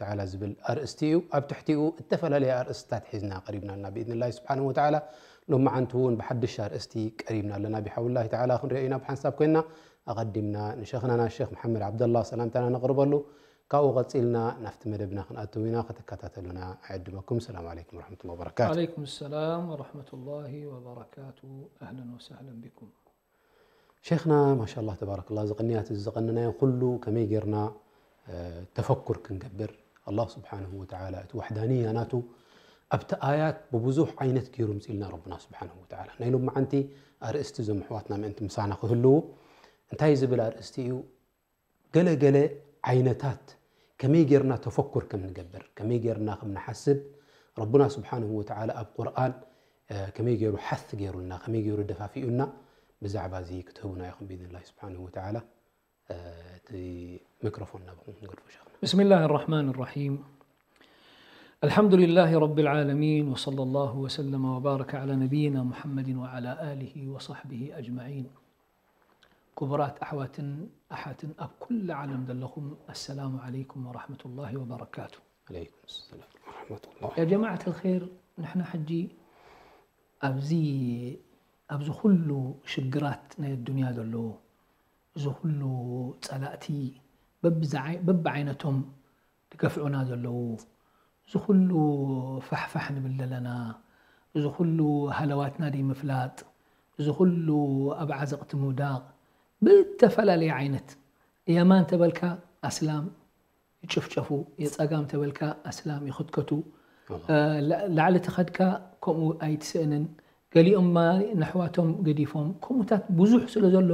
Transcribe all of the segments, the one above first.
ተዓላ ዝብል ኣርእስቲ እዩ። ኣብ ትሕቲኡ እተፈላለየ ኣርእስታት ሒዝና ቀሪብና ኣለና ብኢዝንላሂ ስብሓንሁ ወተዓላ። ሎማዓንቲ እውን ብሓድሽ ኣርእስቲ ቀሪብና ኣለና። ብሓውላሂ ተዓላ ክንሪኦ ኢና ብሓንሳብ ኮይንና። ኣቐዲምና ንሸኽናና ሸኽ መሓመድ ዓብደላ ሰላምታና ነቕርበሉ። ካብኡ ቀጺልና ናብቲ መደብና ክንኣትው ኢና። ከተከታተሉና ኣዕድመኩም። ሰላም ዓለይኩም ወረሕመቱላሂ ወበረካቱ። عليكم السلام ورحمة الله وبركاته. أهلا وسهلا بكم. ሸይኽና ማሻላ ተባረከላ፣ እዚ ቅንያት እዚ ዘቐንናዮ ኩሉ ከመይ ጌርና ተፈኩር ክንገብር፣ ኣላህ ስብሓንሁ ወተዓላ እቲ ዋሕዳንያ ናቱ ኣብቲ ኣያት ብብዙሕ ዓይነት ገይሩ ምፅልና ረብና ስብሓንሁ ወተዓላ። ናይ ሎማዓንቲ ኣርእስቲ እዞም ኣሕዋትና ምእንቲ ምሳና ክህልዉ እንታይ ዝብል ኣርእስቲ እዩ? ገለ ገለ ዓይነታት ከመይ ጌርና ተፈኩር ከም ንገብር፣ ከመይ ጌርና ከም ንሓስብ ረብና ስብሓንሁ ወተዓላ ኣብ ቁርኣን ከመይ ገይሩ ሓስ ገይሩልና፣ ከመይ ገይሩ ደፋፊኡና፣ ብዛዕባ እዚ ክትህቡና ኢኹም ብኢዝንላሂ ስብሓንሁ ወተዓላ። እቲ ሚክሮፎን ናባኹም ክንገድፎ ሸኽና። بسم الله الرحمن الرحيم. الحمد لله رب العالمين، وصلى الله وسلم وبارك على نبينا محمد وعلى آله وصحبه أجمعين. ክቡራት ኣሕዋትን ኣሓትን ኣብ ኩሉ ዓለም ዘለኹም፣ السلام عليكم ورحمة الله وبركاته. ዓለይኩም ሰላም ወረሕመቱላህ። يا جماعة الخير، ንሕና ሕጂ ኣብዚ ኣብዚ ኩሉ ሽግራት ናይ ኣዱንያ ዘሎ፣ እዚ ኩሉ ጸላእቲ በብዛ-፣ በብዓይነቶም ዝገፍዑና ዘለዉ፣ እዚ ኩሉ ፋሕፋሕ ንብል ዘለና፣ እዚ ኩሉ ሃለዋትና ዘይምፍላጥ፣ እዚ ኩሉ ኣብ ዓዘቕቲ ምውዳቕ፣ ብተፈላለየ ዓይነት የማን ተበልካ ኣስላም ይጭፍጨፉ፣ የጸጋም ተበልካ ኣስላም ይኽትከቱ፣ እ፣ ላ-፣ ላዕሊ ተኸድካ ከምኡ ኣይትስእንን። ገሊኦም ማ ነሕዋቶም ገዲፎም፣ ከምኡታት ብዙሕ ስለ ዘሎ፣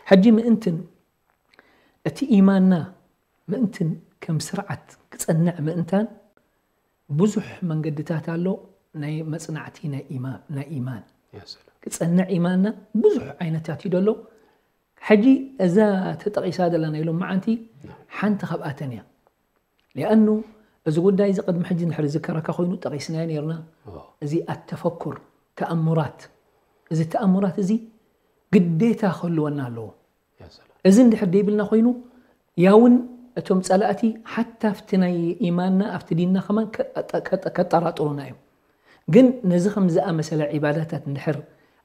ሕጂ ምእንትን እቲ ኢማንና ምእንትን ከም ስርዓት ክጸንዕ ምእንታን ብዙሕ መንገድታት ኣሎ። ናይ መጽናዕቲ ናይ ኢማ-፣ ናይ ኢማን ያ ሰላም። ክጸንዕ ኢማንና ብዙሕ ዓይነታት እዩ ዘሎ። ሕጂ እዛ ተጠቒሳ ዘላ ናይ ሎማዓንቲ ሓንቲ ካብኣተን እያ። ሊኣኑ እዚ ጉዳይ እዚ ቅድሚ ሕጂ ንድሕር ዝከረካ ኮይኑ ጠቒስናዮ ነይርና። ኦ፣ እዚ ኣተፈኩር ተኣሙራት፣ እዚ ተኣሙራት እዚ ግዴታ ክህልወና ኣለዎ። ያ ሰላም። እዚ እንድሕር ደይብልና ኮይኑ ያውን እቶም ጸላእቲ ሓታ ኣብቲ ናይ ኢማንና ኣብቲ ዲንና ከማን ከ-፣ ከ-፣ ከጠራጥሩና እዮም። ግን ነዚ ከም ዝኣመሰለ ዒባዳታት እንድሕር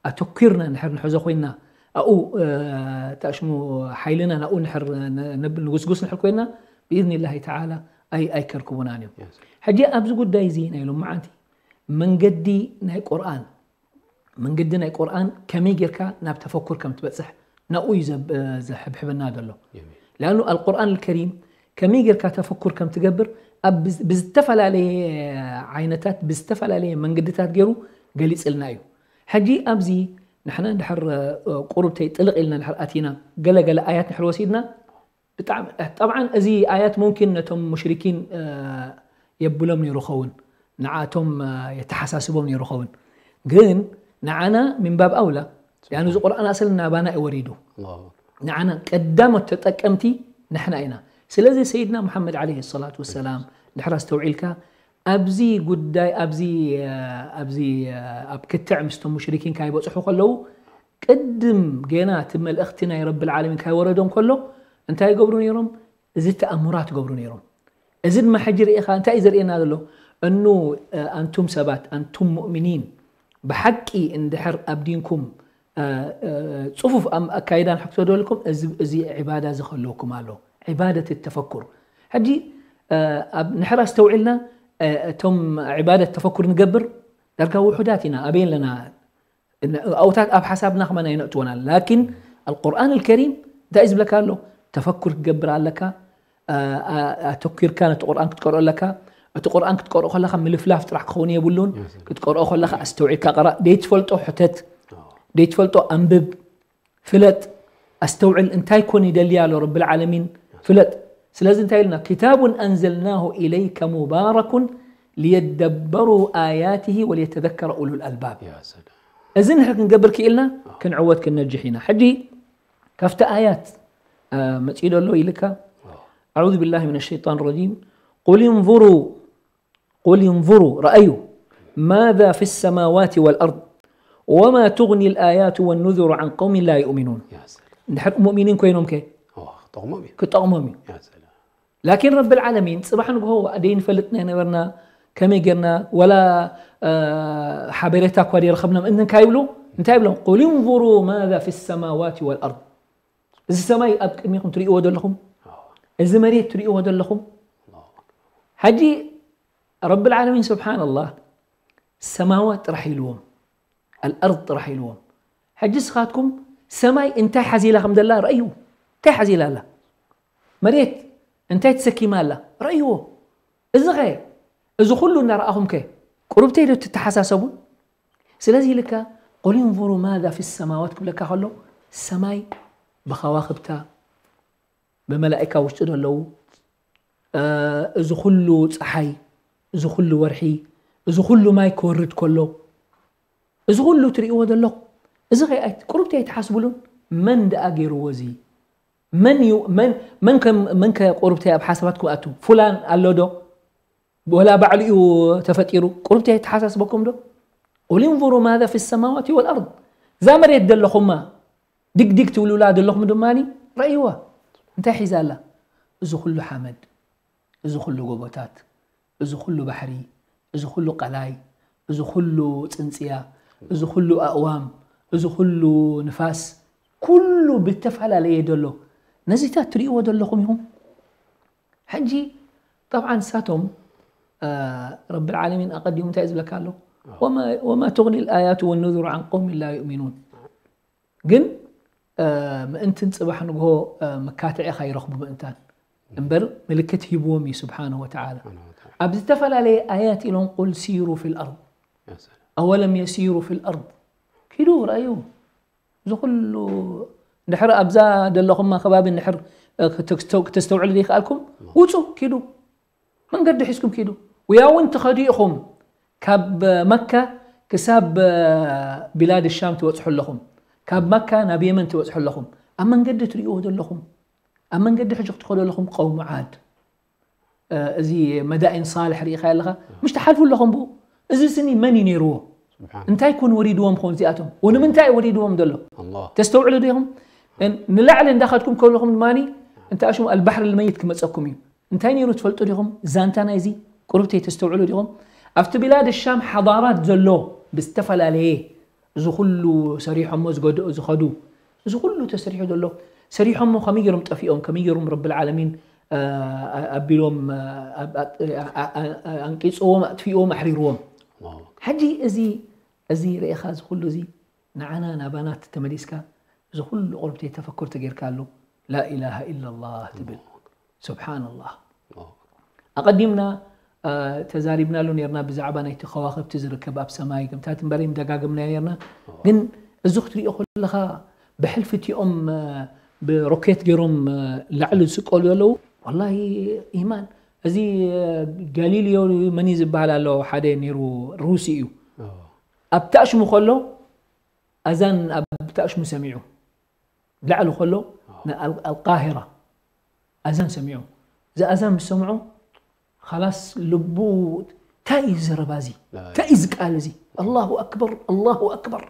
ኣተኲርና እንድሕር ንሕዞ ኮይና ኣብኡ፣ እ፣ ታሽሙ ሓይልና ናብኡ እንድሕር ነ-፣ ነብል ንጉስጉስ እንድሕር ኮይና ብኢዝኒላሂ ተዓላ ኣይ-፣ ኣይከርክቡናን እዮም። ያ ሰላም። ሕጂ ኣብዚ ጉዳይ እዚ ናይ ሎማዓንቲ መንገዲ ናይ ቁርኣን መንገዲ ናይ ቁርኣን ከመይ ጌርካ ናብ ተፈኩር ከም ትበጽሕ ናብኡ እዩ ዘብ-፣ ዘሕብሕበና ዘሎ። ጀሚል። ሊኣኑ ኣልቁርኣን ኣልከሪም ከመይ ጌርካ ተፈኩር ከም ትገብር ኣብ ብዝ-፣ ብዝተፈላለየ ዓይነታት ብዝተፈላለየ መንገድታት ገይሩ ገሊጽልና እዩ። ሕጂ ኣብዚ ንሕና እንድሕር፣ እ፣ ቁሩብተይ ጥልቕ ኢልና እንድሕር ኣቲና ገለ ገለ ኣያት እንድሕር ወሲድና ብጣዕሚ፣ ጠብዓን እዚ ኣያት ሙምኪን ነቶም ሙሽሪኪን፣ እ፣ የብሎም ነይሩ ኸውን፣ ንዓቶም፣ እ፣ የተሓሳስቦም ነይሩ ኸውን። ግን ንዓና ሚን ባብ ኣውላ፣ ያን እዚ ቁርኣን ኣስል ናባና እዩ ወሪዱ። ኣላሁ ኣክበር። ንዓና ቀዳሞት ተጠቀምቲ ንሕና ኢና። ስለዚ ሰይድና ሙሓመድ ዓለይሂ ሰላቱ ወሰላም ድሕር ኣስተውዒልካ ኣብዚ ጉዳይ፣ ኣብዚ፣ እ፣ ኣብዚ፣ እ፣ ኣብ ክትዕ ምስቶም ሙሽሪኪን ካይበጽሑ ከለዉ ቅድም ገና እቲ መልእኽቲ ናይ ረብል ዓለሚን ካይወረዶም ከሎ እንታይ ይገብሩ ነይሮም? እዚ ተኣሙራት ይገብሩ ነይሮም። እዚ ድማ ሕጂ ርኢኻ እንታይ እዩ ዘርእየና ዘሎ? እኑ፣ እ፣ ኣንቱም ሰባት፣ ኣንቱም ሙእሚኒን ብሓቂ እንድሕር ኣብ ዲንኩም፣ እ፣ እ፣ ጽፉፍ ኣም-፣ ኣካይዳ ንሕክተደልኩም እዚ፣ እዚ ዒባዳ እዚ ከለውኩም ኣሎ። ዒባደት ተፈኩር። ሕጂ፣ እ፣ ኣብ ንሕር ኣስተውዒልና፣ እ፣ እቶም ዒባደት ተፈኩር ንገብር ዳርጋ ውሑዳት ኢና። ኣበይ ኣለና? ን-፣ ኣብታት ኣብ ሓሳብና ከማን ኣይነእትወናን። ላኪን ኣልቁርኣን ኣልከሪም እንታይ እዩ ዝብለካ ኣሎ? ተፈኩር ክትገብር ኣለካ። ኣ-፣ ኣ-፣ ኣተኲርካ ነቲ ቁርኣን ክትቀርኦ ኣለካ። እቲ ቁርኣን ክትቀርኦ ከለኻ ምልፍላፍ ጥራሕ ክኸውን የብሉን። ክትቀርኦ ከለኻ ኣስተውዒልካ ቅራእ። ደይትፈልጦ ሕተት። ደይትፈልጦ ኣንብብ። ፍለጥ። ኣስተውዕል። እንታይ ኮን ይደሊ ኣሎ ረብል ዓለሚን? ፍለጥ። ስለዚ እንታይ ኢልና? كتاب أنزلناه إليك مبارك ليدبروا آياته وليتذكر أولو الألباب. ያ ሰላም። እዚ ንሕር ክንገብር ክኢልና ክንዕወት ክንነጅሕ ኢና። ሕጂ ካብቲ ኣያት፣ እ፣ መጺኡ ዘሎ ኢልካ፣ أعوذ بالله من الشيطان الرجيم. قل انظروا، قل انظروا، رأيوا ماذا في السماوات والأرض وما تغني الآيات والنذر عن قوم لا يؤمنون. ያ ሰላም። እንድሕር ሙእሚኒን ኮይኖም ከ ኦ፣ ክጠቕሞም እዩ። ክጠቕሞም እዩ። ያ ሰላም። ላኪን ረብል ዓለሚን ጽባሕ ንግሆ ደይንፈልጥ ናይ ነበርና፣ ከመይ ጌርና፣ ወላ ሓበሬታ እኳ ደይረኸብና ምእንቲ እንታይ ይብሉ? እንታይ ይብሎም? ቁል እንظሩ ማذا في السماوات والأرض። እዚ ሰማይ ኣብ ቅድሚኹም ትርእይዎ ዘለኹም፣ እዚ መሬት ትርእይዎ ዘለኹም። ሕጂ ረብል ዓለሚን ስብሓንላህ ሰማዋት ጥራሕ ኢልዎም፣ ኣልኣርድ ጥራሕ ኢልዎም። ሕጂ ስኻትኩም ሰማይ እንታይ ሓዚላ ከም ዘላ ረእዩ። እንታይ ሓዚላ ኣላ? መሬት እንታይ ተሰኪማ ኣላ? ረእይዎ። እዚ ኸ፣ እዚ ኩሉ እናረኣኹም ከ ቁሩብተይ ዶ ትተሓሳሰቡን? ስለዚ ኢልካ ቁል እንظሩ ማذا في السماوات ክብለካ ከሎ፣ ሰማይ ብኸዋኽብታ፣ ብመላእካ ውሽጢ ዘለዉ፣ እዚ ኩሉ ፀሓይ፣ እዚ ኩሉ ወርሒ፣ እዚ ኩሉ ማይ ክወርድ ከሎ፣ እዚ ኩሉ ትርእይዎ ዘለኹም፣ እዚ ከ ቁሩብቲ ኣይትሓስብሉን? መን ደኣ ገይርዎ እዚ? መን እዩ? መን መን ከም መን ከ ቁሩብቲ ኣብ ሓሳባትኩም ኣቱ? ፉላን ኣሎ ዶ? ወላ ባዕሉ እዩ ተፈጢሩ? ቁሩብቲ ኣይተሓሳስበኩም ዶ? ቁል እንظሩ ማذا في السماوات والأرض። እዛ መሬት ዘለኹማ ድግድግ ትብሉላ ዘለኹም ድማ ረእይዋ። እንታይ ሒዛ ኣላ? እዚ ኩሉ ሓመድ፣ እዚ ኩሉ ጎቦታት፣ እዚ ኩሉ ባሕሪ፣ እዚ ኩሉ ቀላይ፣ እዚ ኩሉ ጽንጽያ፣ እዚ ኩሉ ኣእዋም፣ እዚ ኩሉ ንፋስ፣ ኩሉ ብተፈላለየ ዘሎ ነዚታት ትርእይዎ ዘለኹም ኢኹም። ሕጂ ጠብዓ ንሳቶም ረብል ዓለሚን ኣቐዲሙ እንታይ እዩ ዝብለካ ኣሎ? ወማ ትغኒ الآيات والنذر عن قوم لا يؤمنون። ግን ምእንትን ጽባሕ ንግሆ መካትዒ ካይረኽቡ ምእንታን እምበር ምልክት ሂብዎም እዩ ስብሓንሁ ወተዓላ። ኣብ ዝተፈላለየ ኣያት ኢሎም ቁል ሲሩ ፊል ኣርድ ኣወለም የሲሩ ፊል ኣርድ ኪዱ ረኣዩ። እዚ ኩሉ እንድሕር ኣብዛ ዘለኹማ ከባቢ እንድሕር ክተስተውዕሉ ዘይከኣልኩም ውፁ ኪዱ። መንገዲ ሒዝኩም ኪዱ። ውያ እውን ትኸዱ ኢኹም። ካብ መካ ክሳብ ቢላድ ሻም ትበፅሑ ኣለኹም። ካብ መካ ናብ የመን ትበፅሑ ኣለኹም። ኣብ መንገዲ ትርእይዎ ዘለኹም፣ ኣብ መንገዲ ሕጂ ክትኸዱ ኣለኹም ቀውሙ ዓድ። እዚ መዳኢን ሳልሕ ርኢኻ ኣለኻ። ምሽ ትሓልፉ ኣለኹም ብኡ። እዚ ስኒ መን እዩ ነይርዎ? እንታይ ኮን ወሪድዎም ኾን እዚኣቶም? ወንምንታይ እዩ ወሪድዎም ዘሎ? ተስተውዕሉ ዲኹም? ንላዕሊ እንዳኸድኩም ከለኹም ድማ እንተ ኣሽሙ ኣልባሕር ልመይት ክመፀኩም እዩ። እንታይ ነይሩ ትፈልጡ ዲኹም? ዛንታ ናይዚ ቁሩብተይ ተስተውዕሉ ዲኹም? ኣብቲ ቢላድ ሻም ሓዳራት ዘሎ ብዝተፈላለየ እዚ ኩሉ ሰሪሖሞ ዝገድኡ ዝኸዱ እዚ ኩሉ ተሰሪሑ ዘሎ ሰሪሖሞ ከመይ ገይሮም ጠፊኦም? ከመይ ገይሮም ረብል ዓለሚን ኣቢሎም ኣንቂፅዎም ኣጥፊእዎም ኣሕሪርዎም? ሕጂ እዚ እዚ ርኢኻ እዚ ኩሉ እዚ ንዓና ናባና ተመሊስካ እዚ ኩሉ ቁሩብተይ ተፈኩር ተጌርካሉ ላኢላሃ ኢላላህ ትብል። ስብሓንላህ። ኣቐዲምና ተዛሪብናሉ ነርና ብዛዕባ ናይቲ ከዋኽብቲ ዝርከብ ኣብ ሰማይ ከምታት እምበረ ደጋግምና ነርና። ግን እዚ ክትሪኦ ከለኻ ብሕልፊ እቲኦም ብሮኬት ገይሮም ላዕሊ ዝስቀሉ ዘለዉ ወላሂ ኢማን እዚ ጋሊሊዮ መን እዩ ዝበሃል ኣሎ ሓደ ነይሩ ሩሲ እዩ። ኣብ ታእሽሙ ከሎ ኣዛን ኣብ ታእሽሙ ሰሚዑ ላዕሊ ከሎ ኣልቃሂራ ኣዛን ሰሚዑ። እዚ ኣዛን ምስ ሰምዖ ኻላስ ልቡ እንታይ እዩ ዘረባ እዚ? እንታይ እዩ ዝቃል እዚ? ኣላሁ ኣክበር ኣላሁ ኣክበር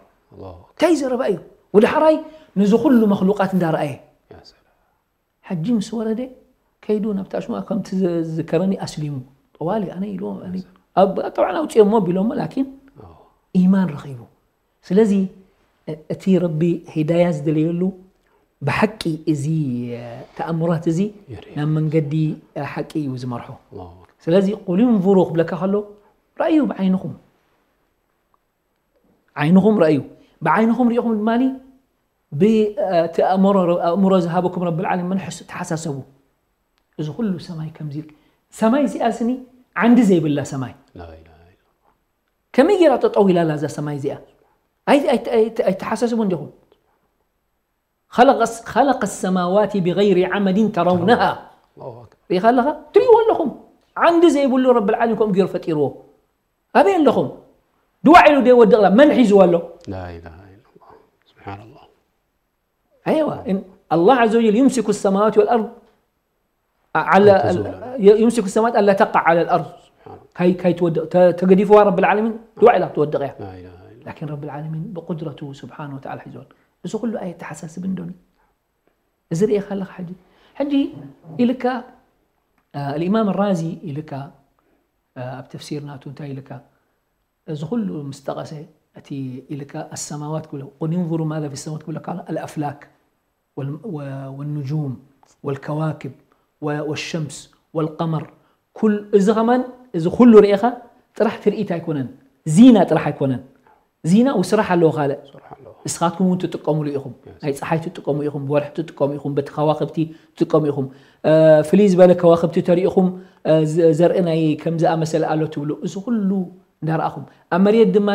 እንታይ ዘረባ እዩ? ወድሓራይ ነዚ ኩሉ መክሉቃት እንዳረኣየ ሕጂ ምስ ወረደ ከይዱ ናብታ ሽማ ከምቲ ዝከረኒ ኣስሊሙ ጠዋሊ ኣነ ኢልዎ ጠብዓን ኣውፅኦሞ ቢሎሞ ላኪን ኢማን ረኺቡ። ስለዚ እቲ ረቢ ሂዳያ ዝደለየሉ ብሓቂ እዚ ተኣምራት እዚ ናብ መንገዲ ሓቂ እዩ ዝመርሖ። ስለዚ ቁል እንظሩ ክብለካ ከሎ ረእዩ ብዓይንኹም ዓይንኹም ረእዩ። ብዓይንኹም ሪኢኹም ድማ ብቲ ኣእምሮ ዝሃበኩም ረብል ዓለሚን ተሓሳሰቡ። እዚ ኩሉ ሰማይ ከምዚ ሰማይ እዚኣ ስኒ ዓንዲ ዘይብላ ሰማይ ከመይ ጌራ ጠጠው ኢላ ኣላ እዛ ሰማይ እዚኣ? ኣይተሓሳስቡ እንዲኹም። خلق السماوات بغير عمد ترونها ሪኢኻ ኣለኻ ትሪእዎ ኣለኹም። ዓንዲ ዘይብሉ ረብል ዓለሚን ከምኡ ገይሩ ፈጢርዎ። ኣበይ ኣለኹም? ድዋዕ ኢሉ ዶ ይወድቕ? መን ሒዝዎ ኣሎ? لا إله إلا الله. سبحان الله. أيوة. إن الله عز وجل يمسك السماوات والأرض على أن تزولا. يمسك السماوات ألا تقع على الأرض. سبحان الله. كي كي تود تقدفها رب العالمين دواء لا تودق. لا إله إلا الله. لكن رب العالمين بقدرته سبحانه وتعالى حيزون. بس كل آية تحساس بندوني. እዚ ርኢኻ ኣለኻ ሕጂ ሕጂ ኢልካ الإمام الرازي ኢልካ ኣብ ተፍሲር ናቱ እንታይ ኢልካ፣ እዚ ኩሉ ምስ ጠቐሰ እቲ ኢልካ السماوات ክብሎ قل انظروا ماذا في السماوات ክብለካ الأفلاك والنجوم والكواكب والشمس والقمر ኩል እዚ ከማን እዚ ኩሉ ርኢኻ ጥራሕ ትርኢት ኣይኮነን፣ ዚና ጥራሕ ኣይኮነን። ዚና ውስራሕ ኣለዎ ካልእ። ንስኻትኩም እውን ትጥቀሙሉ ኢኹም። ናይ ፀሓይ ትጥቀሙ ኢኹም፣ ብወርሒ ትጥቀሙ ኢኹም፣ በቲ ከዋኽብቲ ትጥቀሙ ኢኹም። ፍልይ ዝበለ ከዋኽብቲ ተሪኢኹም ዘርኢ ናይ ከም ዝኣመሰለ ኣሎ ትብሉ። እዚ ኩሉ እንዳረኣኹም ኣብ መሬት ድማ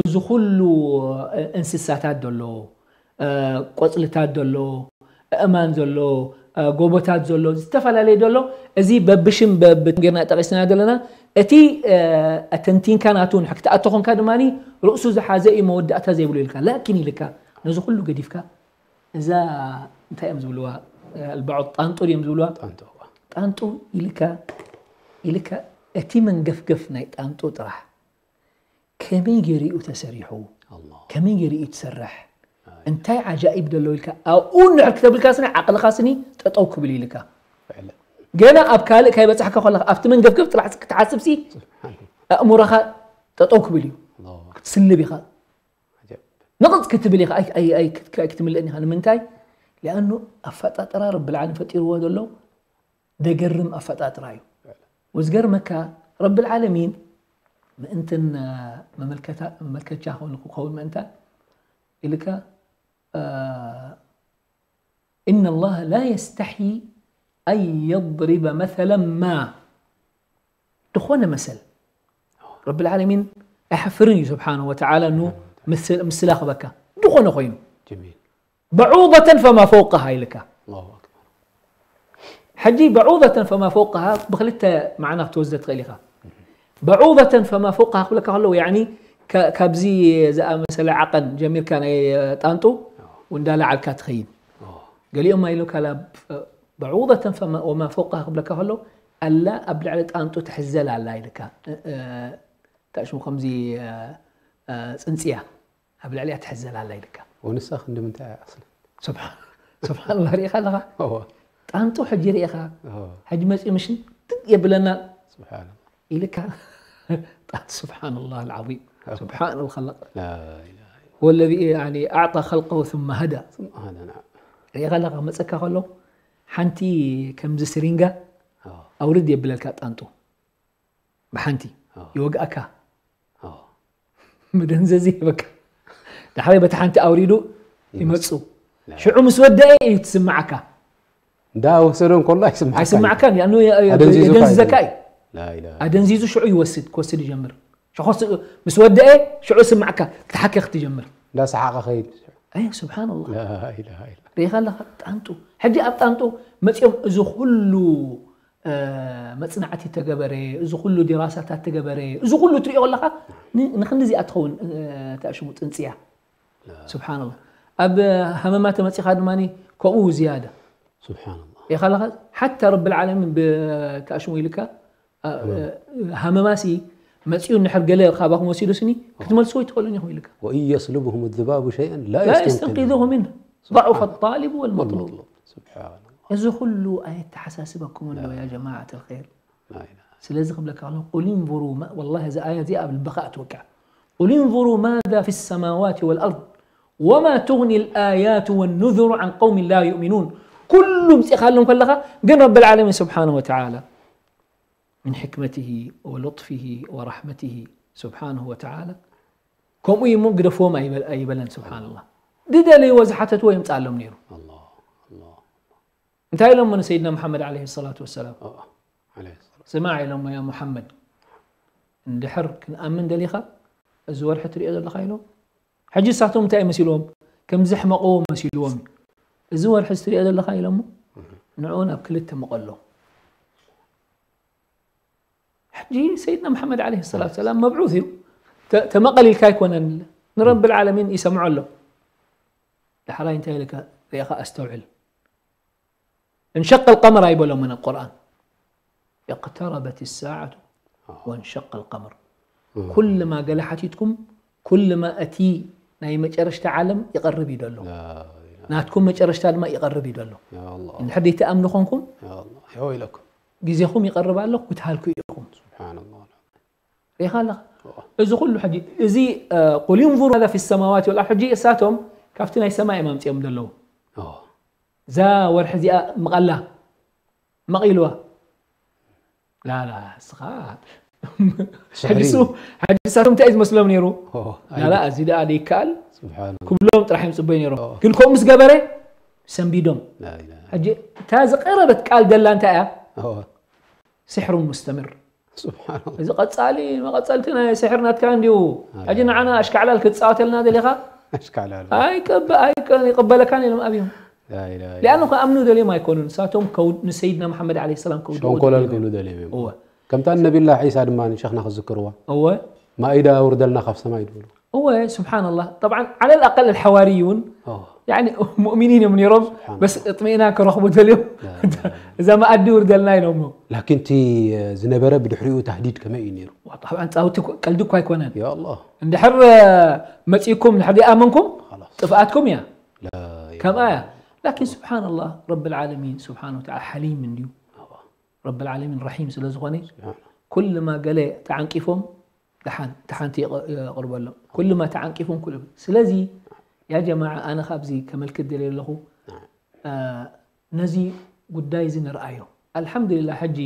እዚ ኩሉ እንስሳታት ዘሎ፣ ቆፅልታት ዘሎ፣ ኣእማን ዘሎ፣ ጎቦታት ዘሎ፣ ዝተፈላለየ ዘሎ፣ እዚ በብሽም በብጌርና ጠቂስና ዘለና እቲ ተንቲንካ ናቱ ንሕክትኣቶ ኮንካ ድማ ርእሱ ዝሓዘ እዩ መወዳእታ ዘይብሉ ኢልካ ላኪን ኢልካ ነዚ ኩሉ ገዲፍካ እዛ እንታይ እዮም ዝብልዋ ኣልባዖ ጣንጡ እዮም ዝብልዋ ጣንጡ ኢልካ ኢልካ እቲ መንገፍገፍ ናይ ጣንጡ ጥራሕ ከመይ ገይሩ እዩ ተሰሪሑ ከመይ ገይሩ እዩ ትሰርሕ እንታይ ዓጃኢብ ደሎ ኢልካ ኣብኡ እንድሕር ክተብልካ ስኒ ዓቕልኻ ስኒ ጠጠው ክብል ኢልካ ገና ኣብ ካልእ ካይበፃሕካ ከለካ ኣብቲ መንገፍገፍ ጥራሕ ክትሓስብ ሲ ኣእምሮኻ ጠጠው ክብል እዩ ክትስልብ ኢኻ ንቕፅ ክትብል ኢኻ ኣይክትምልእን ኢኻ ንምንታይ ሊኣኑ ኣፈጣጥራ ረብልዓለም ፈጢርዎ ዘሎ ደገርም ኣፈጣጥራ እዩ ወዝገርመካ ረብል ዓለሚን ምእንትን መመልከቻ ክኸውን ምእንታን ኢልካ إن الله لا يستحي أن يضرب مثلا ما ዝኾነ መሰል ረብል ዓለሚን ኣይሓፍርን እዩ ስብሓነ ወተዓላ ኑ ምስላ ክበካ ዝኾነ ኮይኑ بعوضة فما فوقها ኢልካ ሕጂ بعوضة فما فوقها ብክልተ ማዕና ክትወስደ ትኽእል ኢኻ بعوضة فما فوقها ክብለካ ከለዉ ያኒ ካብዚ ዝኣመሰለ ዓቐን ጀሚርካ ናይ ጣንጡ እንዳለዓልካ ትኸይድ ገሊኦም ኣይሉካ بعوضة وما فوقها ክብለካ ከሎ ኣላ ኣብ ልዕሊ ጣንጡ ትሕዘል ኣላ ኢልካ ታሽሙ ከምዚ ፅንፅያ ኣብ ልዕሊያ ትሕዘል ኣላ ኢልካ ወንሳ ክንዲ ምንታይ እያ ኣስሊ ስብሓንላ ርኢኻ ኣለኻ ጣንጡ ሕጂ ርኢኻ ሕጂ መፅኡ ምሽን የብለና ስብሓንላ ኢልካ ጣንጡ ስብሓንላ العظيم سبحان الخلاق هو الذي يعني أعطى خلقه ثم هدى ርኢኻ ኣለኻ መፀካ ከሎ ሓንቲ ከምዚ ስሪንጋ ኣውርድ የብለልካ ጣንጡ ብሓንቲ ይወግኣካ መደንዘዚ ይህበካ ዳሕራይ በቲ ሓንቲ ኣውሪዱ ይመፁ ሽዑ ምስ ወደአ እዩ ትስምዓካ እንዳ ወሰዶ እንከሎ ኣይስምዓካ ኣይስምዓካ ኣደንዚዙካ የደንዝዘካ እዩ ኣደንዚዙ ሽዑ ይወስድ ክወስድ ይጀምር ምስ ወደአ ሽዑ ስምዓካ ክትሓኪ ክትጀምር እንዳ ሰሓቐ ኸይድ ኣይ ስብሓንላ ርኢኻ ኣለኻ ጣንጡ ሕጂ ኣብ ጣንጡ መፂኦም እዚ ኩሉ መፅናዕቲ ተገበረ፣ እዚ ኩሉ ዲራሳታት ተገበረ፣ እዚ ኩሉ ትሪኦ ኣለኻ ንክንድዚኣ ትኸውን ተኣሽሙ ጥንፅያ። ስብሓንላ ኣብ ሃመማ ተመፂኻ ድማ ከምኡ ዝያዳ። ስብሓንላ ኢኻ ኣለኻ ሓታ ረብል ዓለሚን ብተኣሽሙ ኢልካ ሃመማሲ መፂኡ እንድሕር ገለ ካባኹም ወሲዱ ስኒ ክትመልስዎ ይትኽእሉን ኢኹም ኢልካ። وإن يسلبهم الذباب شيئا لا يستنقذوه منه ضعف الطالب والمطلوب. እዚ ኩሉ ኣየተሓሳስበኩም ኣሎ ያ ጀማዓት ልኸይር። ስለዚ ክብለካ ከሎ ቁል እንظሩ ወላሂ እዚ ኣያ እዚኣ ኣብ ልብኻ ኣትወቅዕ ቁል እንظሩ ማذا في السماوات والأرض وما تغني الآيات والنذر عن قوم لا يؤمنون ኩሉ ምፅእኻሎም ከለኻ ግን ረቢ ልዓለሚን ስብሓን ወተዓላ من حكمته ولطفه ورحمته سبحانه وتعالى ከምኡ እዩ እሞ ግደፍዎም ኣይበለን ስብሓንላ ድደለይዎ ዝሓተትዎ የምፃሎም ነይሩ እንታይ ኢሎሞ ንሰይድና ሙሓመድ ለ ሰላት ወሰላም ስማዕ ኢሎሞ ያ ሙሓመድ እንድሕር ክንኣምን ደሊኻ እዚ ወርሒ ትሪኦ ዘለኻ ኢሎም ሕጂ ንሳቶም እንታይ መሲልዎም ከም ዘሕመቕዎ መሲልዎም እዩ እዚ ወርሒ እዚ ትሪኦ ዘለኻ ኢሎሞ ንዕኡ ናብ ክልተ መቐሎ ሕጂ ሰይድና መሓመድ ለ ሰላት ሰላም መብዑት እዩ ተመቐሊልካ ኣይኮነን ንረቢ ልዓለሚን ይሰምዖ ኣሎ ዳሕራይ እንታይ ኢልካ ርኢኻ ኣስተውዕል እንሸቀ ልቀመር ኣይበሎምን ኣብ ቁርኣን اقتربت الساعة وانشق القمر ኩልማ ገለ ሓቲትኩም ኩልማ እቲ ናይ መጨረሽታ ዓለም ይቐርብ እዩ ዘሎ ናትኩም መጨረሽታ ድማ ይቐርብ እዩ ዘሎ እንድሕር ዘይትኣምኑ ኮንኩም ኢለኩም ግዜኹም ይቐርብ ኣሎ ክትሃልኩ ኢኹም። ስብሓንላህ። ሪኻ ኣለኻ? እዚ ኩሉ ሕጂ እዚ ቁል እንዙሩ ማዛ ፊ ሰማዋት ወልኣርድ ሕጂ እሳቶም ካብቲ ናይ ሰማይ እዮም ኣምፅኦም ዘለዉ። እዛ ወርሒ እዚኣ ምቐላ መቒልዋ። ላላ እስኻ ሕጂ እሳቶም እንታይ እዩ ዝመስሎም ነይሩ? ላላ እዚ ደኣ ደይከኣል ክብሎም ጥራሕ እዮም ፅበዩ ነይሮም። ግን ከምኡ ምስ ገበረ ሰንቢዶም። ሕጂ እታ ዝቐረበት ቃል ደላ እንታይ እያ? ስሕሩ ሙስተምር። እዚ ቀፃሊ መቐፀልቲ ናይ ስሕር ናትካ እንዲሁ። ሕጂ ንዓና ኣሽካዕላል ክትፃወተልና ደሊኻ? ኣይቀበለካን ኢሎም ኣብዮም። ሊኣኑ ከኣምኑ ደልዮም ኣይኮኑን። ንሳቶም ንሰይድና መሓመድ ዓለ ሰላም ከውድቆ ሸንኮለል ክብሉ ደልዮም እዮም። ከምታ ነቢላ ዒሳ ድማ ሸኽና ክዝክርዋ። እወ ማኢዳ ውርደልና ካብ ሰማይ ድብሉ። እወ ስብሓንላህ። ጠብዓን ዓለል ኣቀል ኣልሓዋርዩን ያኒ ሙእሚኒን እዮም ነይሮም። በስ እጥሚእናን ክረኽቡ ደልዮም እዛ መኣዲ ውርደልና ኢሎሞ። ላኪን እቲ ዝነበረ ብድሕሪኡ ታህዲድ ከመይ እዩ ነይሩ? ጠብዓን ፃውቲ ቀልዲ እኳ ኣይኮነን። ያላ እንድሕር መፂእኩም እንድሕር ዘይኣመንኩም ጥፍኣትኩም እያ። ከምኣ እያ። ላኪን ስብሓንላህ ረቢ ልዓለሚን ስብሓን ወተዓላ ሓሊም እንድዩ። ረቢ ልዓለሚን ረሒም ስለ ዝኾነ ኩልማ ገለ ተዓንቂፎም ደሓን ተሓንቲ የቕርበሎም። ኩልማ ተዓንቂፎም ኩሉ ስለዚ ያ ጀማዓ ኣነ ካብዚ ከመልክት ደልየ ኣለኹ። ነዚ ጉዳይ እዚ ንርኣዮ። ኣልሓምዱሊላህ ሕጂ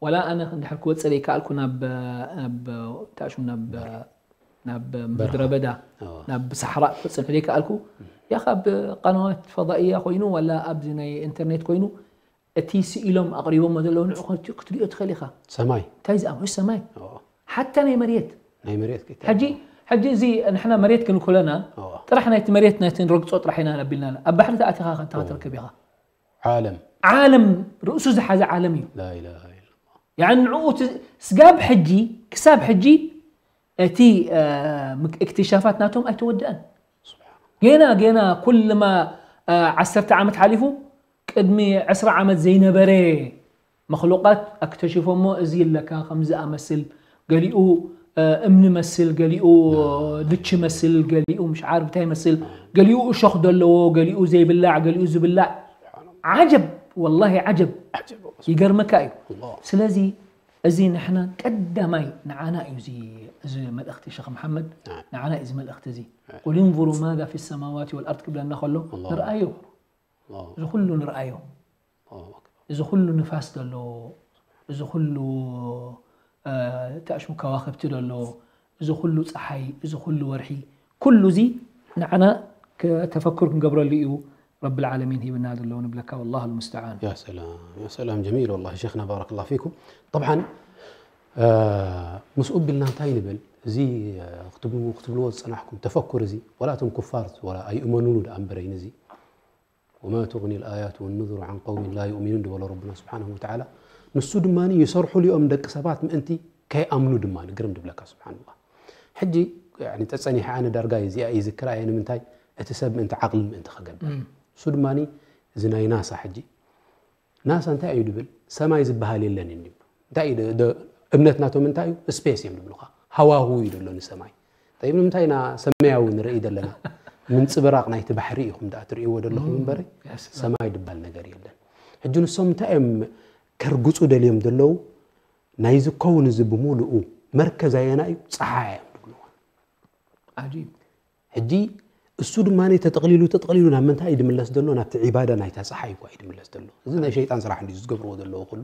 ዋላ ኣነ እንድሕር ክወፅእ ዘይከኣልኩ ናብ ናብ ታሽም ናብ ናብ ምድረ በዳ ናብ ሳሕራ ክወፅእ ዘይከኣልኩ ያኻ ብቀናዋት ፈዳኢያ ኮይኑ ዋላ ኣብዚ ናይ ኢንተርኔት ኮይኑ እቲ ስኢሎም ኣቕሪቦሞ ዘለዉ ንዑ ክትሪኦ ትኽእል ኢኻ። ሰማይ እንታይ ዝኣ ሰማይ ሓታ ናይ መሬት ናይ መሬት ሕጂ ሕጂ እዚ ንሕና መሬት ክንኮለና ጥራሕ ናይቲ መሬት ናይቲ ንረግጾ ጥራሕ ኢና ነቢልና ኣብ ባሕሪ ተኣቲኻ ከንታ ክትርከብ ኢኻ። ዓለም ዓለም ርእሱ ዝሓዘ ዓለም እዩ። ላኢላሃ ኢለላህ። ያኒ ንዕኡ ስጋብ ሕጂ ክሳብ ሕጂ እቲ እክትሻፋት ናቶም ኣይተወደአን። ጌና ጌና ኩልማ ዓሰርተ ዓመት ሓሊፉ ቅድሚ ዕስራ ዓመት ዘይነበረ መክሉቃት ኣክተሽፎሞ እዚ ኣለካ ከምዚ ኣመስል ገሊኡ እምኒ መስል ገሊኡ ድች መስል ገሊኡ ምሽዓር ብታይ መስል ገሊኡ እሾኽ ዘለዎ ገሊኡ ዘይብላዕ ገሊኡ ዝብላዕ ዓጀብ ወላሂ ዓጀብ ይገርመካ እዩ። ስለዚ እዚ ንሕና ቀዳማይ ንዓና እዩ እዚ እዚ መልእኽቲ ሸኽ መሓመድ ንዓና እዩ እዚ መልእኽቲ እዚ ቁል እንظሩ ማዛ ፊ ሰማዋት ወልኣርድ ክብለና ከሎ ንርኣዮ እዚ ኩሉ ንርኣዮ እዚ ኩሉ ንፋስ ዘሎ እዚ ኩሉ ተእሽሙ ከዋክብቲ ዘሎ እዚ ኩሉ ፀሓይ እዚ ኩሉ ወርሒ ኩሉ እዚ ንዓና ተፈክር ክንገብረሉ እዩ ረቢ ልዓለሚን ሂብና ዘሎ ንብለካ والله المستعان يا سلام يا سلام جميل والله شيخنا بارك الله فيكم طبعا ምስኡ ቢልና እንታይ ንብል እዚ ክትብልዎ ዝፀናሕኩም ተፈኩር እዚ ወላ እቶም ኩፋር ኣይእመኑሉ ደኣ እምበረይን እዚ وما تغني الآيات والنذر عن قوم لا يؤمنون ድበሎ ረብና ስብሓንሁ ወተዓላ ንሱ ድማ ይሰርሑሉ እዮም ደቂ ሰባት ምእንቲ ከይኣምኑ ድማ ግርም ድብለካ ስብሓንላ ሕጂ ፀፀኒሐ ኣነ ዳርጋ እዚኣ ይዝክራ እየ ንምንታይ እቲ ሰብ ምእንቲ ዓቕሊ ምእንቲ ክገብር እሱ ድማ እዚ ናይ ናሳ ሕጂ ናሳ እንታይ እዩ ድብል ሰማይ ዝበሃል የለን እዩ እንታይ እምነት ናቶም እንታይ እዩ ስፔስ እዮም ድብሉካ ሃዋሁ እዩ ደሎ ንሰማይ ጠይብ ንምንታይ ኢና ሰማያዊ ንርኢ ዘለና ምንፅብራቕ ናይቲ ባሕሪ ኢኹም ደኣ ትርእይዎ ዘለኹም እምበረ ሰማይ ድባል ነገር የለን ሕጂ ንሶም እንታይ እዮም ከርግፁ ደልዮም ዘለዉ ናይዚ ከውን እዚ ብምሉኡ መርከዝ ኣየና እዩ ፀሓይ እዮም ድብልዎ ዓጂብ ሕጂ እሱ ድማ ተጠቕሊሉ ተጠቕሊሉ ናብ ምንታይ እዩ ድምለስ ዘሎ ናብቲ ዒባዳ ናይታ ፀሓይ እኳ እዩ ድምለስ ዘሎ እዚ ናይ ሸይጣን ስራሕ እንዲ ዝገብርዎ ዘለዉ ኩሉ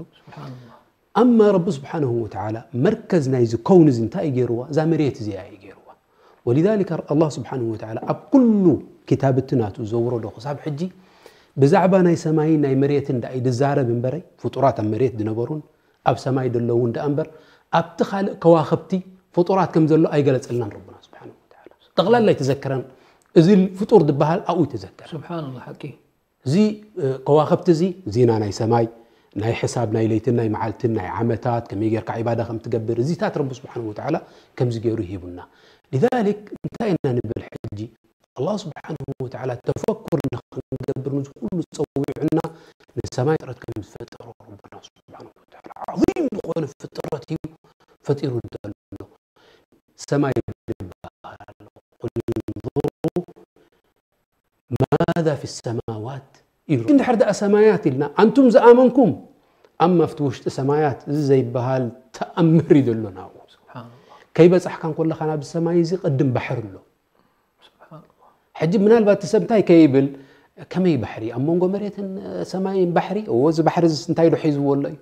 ኣማ ረቢ ስብሓንሁ ወተዓላ መርከዝ ናይዚ ከውን እዚ እንታይ እዩ ገይርዋ እዛ መሬት እዚኣ እዩ ገይርዋ ወሊዛሊከ ኣላ ስብሓንሁ ወተዓላ ኣብ ኩሉ ኪታብቲ ናቱ ዘውረዶ ክሳብ ሕጂ ብዛዕባ ናይ ሰማይን ናይ መሬትን ደኣ እዩ ድዛረብ እምበረይ ፍጡራት ኣብ መሬት ድነበሩን ኣብ ሰማይ ደለውን ደኣ እምበር ኣብቲ ካልእ ከዋኽብቲ ፍጡራት ከም ዘሎ ኣይገለጸልናን ረቡና ስብሓንሁ ወተዓላ ጠቕላላ ኣይተዘከረን እዚ ፍጡር ዝበሃል ኣብኡ ይተዘከረ ስብሓንላ ሓቂ እዚ ከዋኽብቲ እዚ ዜና ናይ ሰማይ ናይ ሕሳብ ናይ ለይትን ናይ መዓልትን ናይ ዓመታት ከመይ ጌርካ ዒባዳ ከም ትገብር እዚታት ረቢ ስብሓን ወተዓላ ከምዚ ገይሩ ሂቡና ሊዛሊክ እንታይ ኢና ንብል ሕጂ ኣላህ ስብሓንሁ ወተዓላ ተፈኩር ንክንገብር ንዚ ኩሉ ዝፀዊዑና ንሰማይ ፍጥረት ከም ዝፈጠሮ ረብና ስብሓንሁ ወተዓላ ዓዚም ዝኾነ ፍጥረት እዩ ፈጢሩ ዘሎ ሰማይ ይበሃል ኣሎ ቁል እንظሩ ማዛ ፊ ሰማዋት ኢሉ እንድሕር ደኣ ሰማያት ኢልና ኣንቱም ዝኣመንኩም ኣማ ኣብቲ ውሽጢ ሰማያት እዚ ዘይበሃል ተኣምር እዩ ዘሎ ናብኡ። ከይበጻሕካ እንከለኻ ናብዚ ሰማይ እዚ ቅድም ባሕሪ ኣሎ። ሕጂ ምናልባት እቲ ሰብ እንታይ ከይብል፣ ከመይ ባሕሪ ኣብ መንጎ መሬትን ሰማይን ባሕሪ? እዎ፣ እዚ ባሕሪ እዚ እንታይ ዶ ሒዝዎ ኣሎ እዩ?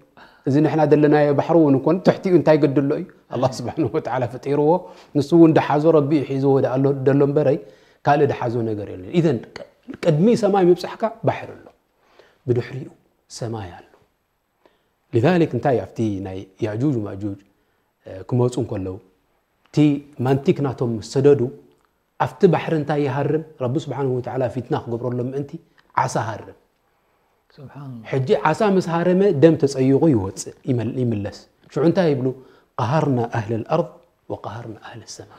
እዚ ንሕና ዘለናዮ ባሕሪ እውን እኮ ትሕቲኡ እንታይ ገድሎ እዩ? ኣላህ ስብሓንሁ ወተዓላ ፈጢርዎ፣ ንሱ እውን ደሓዞ ረቢ እዩ ሒዝዎ ደኣ ኣሎ ደሎ እምበረይ ካልእ ደሓዞ ነገር የለን። ኢዘን ቅድሚ ሰማይ ምብጻሕካ ባሕሪ ኣሎ፣ ብድሕሪኡ ሰማይ ኣሎ። ሊዛሊክ እንታይ ኣብቲ ናይ ያእጁጅ ማእጁጅ ክመፁ እንከለዉ እቲ ማንቲክ ናቶም ምስ ሰደዱ ኣብቲ ባሕሪ እንታይ ይሃርም? ረቢ ስብሓንሁ ወተዓላ ፊትና ክገብረሎም ምእንቲ ዓሳ ሃርም። ሕጂ ዓሳ ምስ ሃረመ ደም ተፀይቑ ይወፅእ ይመል- ይምለስ። ሽዑ እንታይ ይብሉ? ቀሃርና ኣህለል ኣርድ ወቀሃርና ኣህለ ሰማ።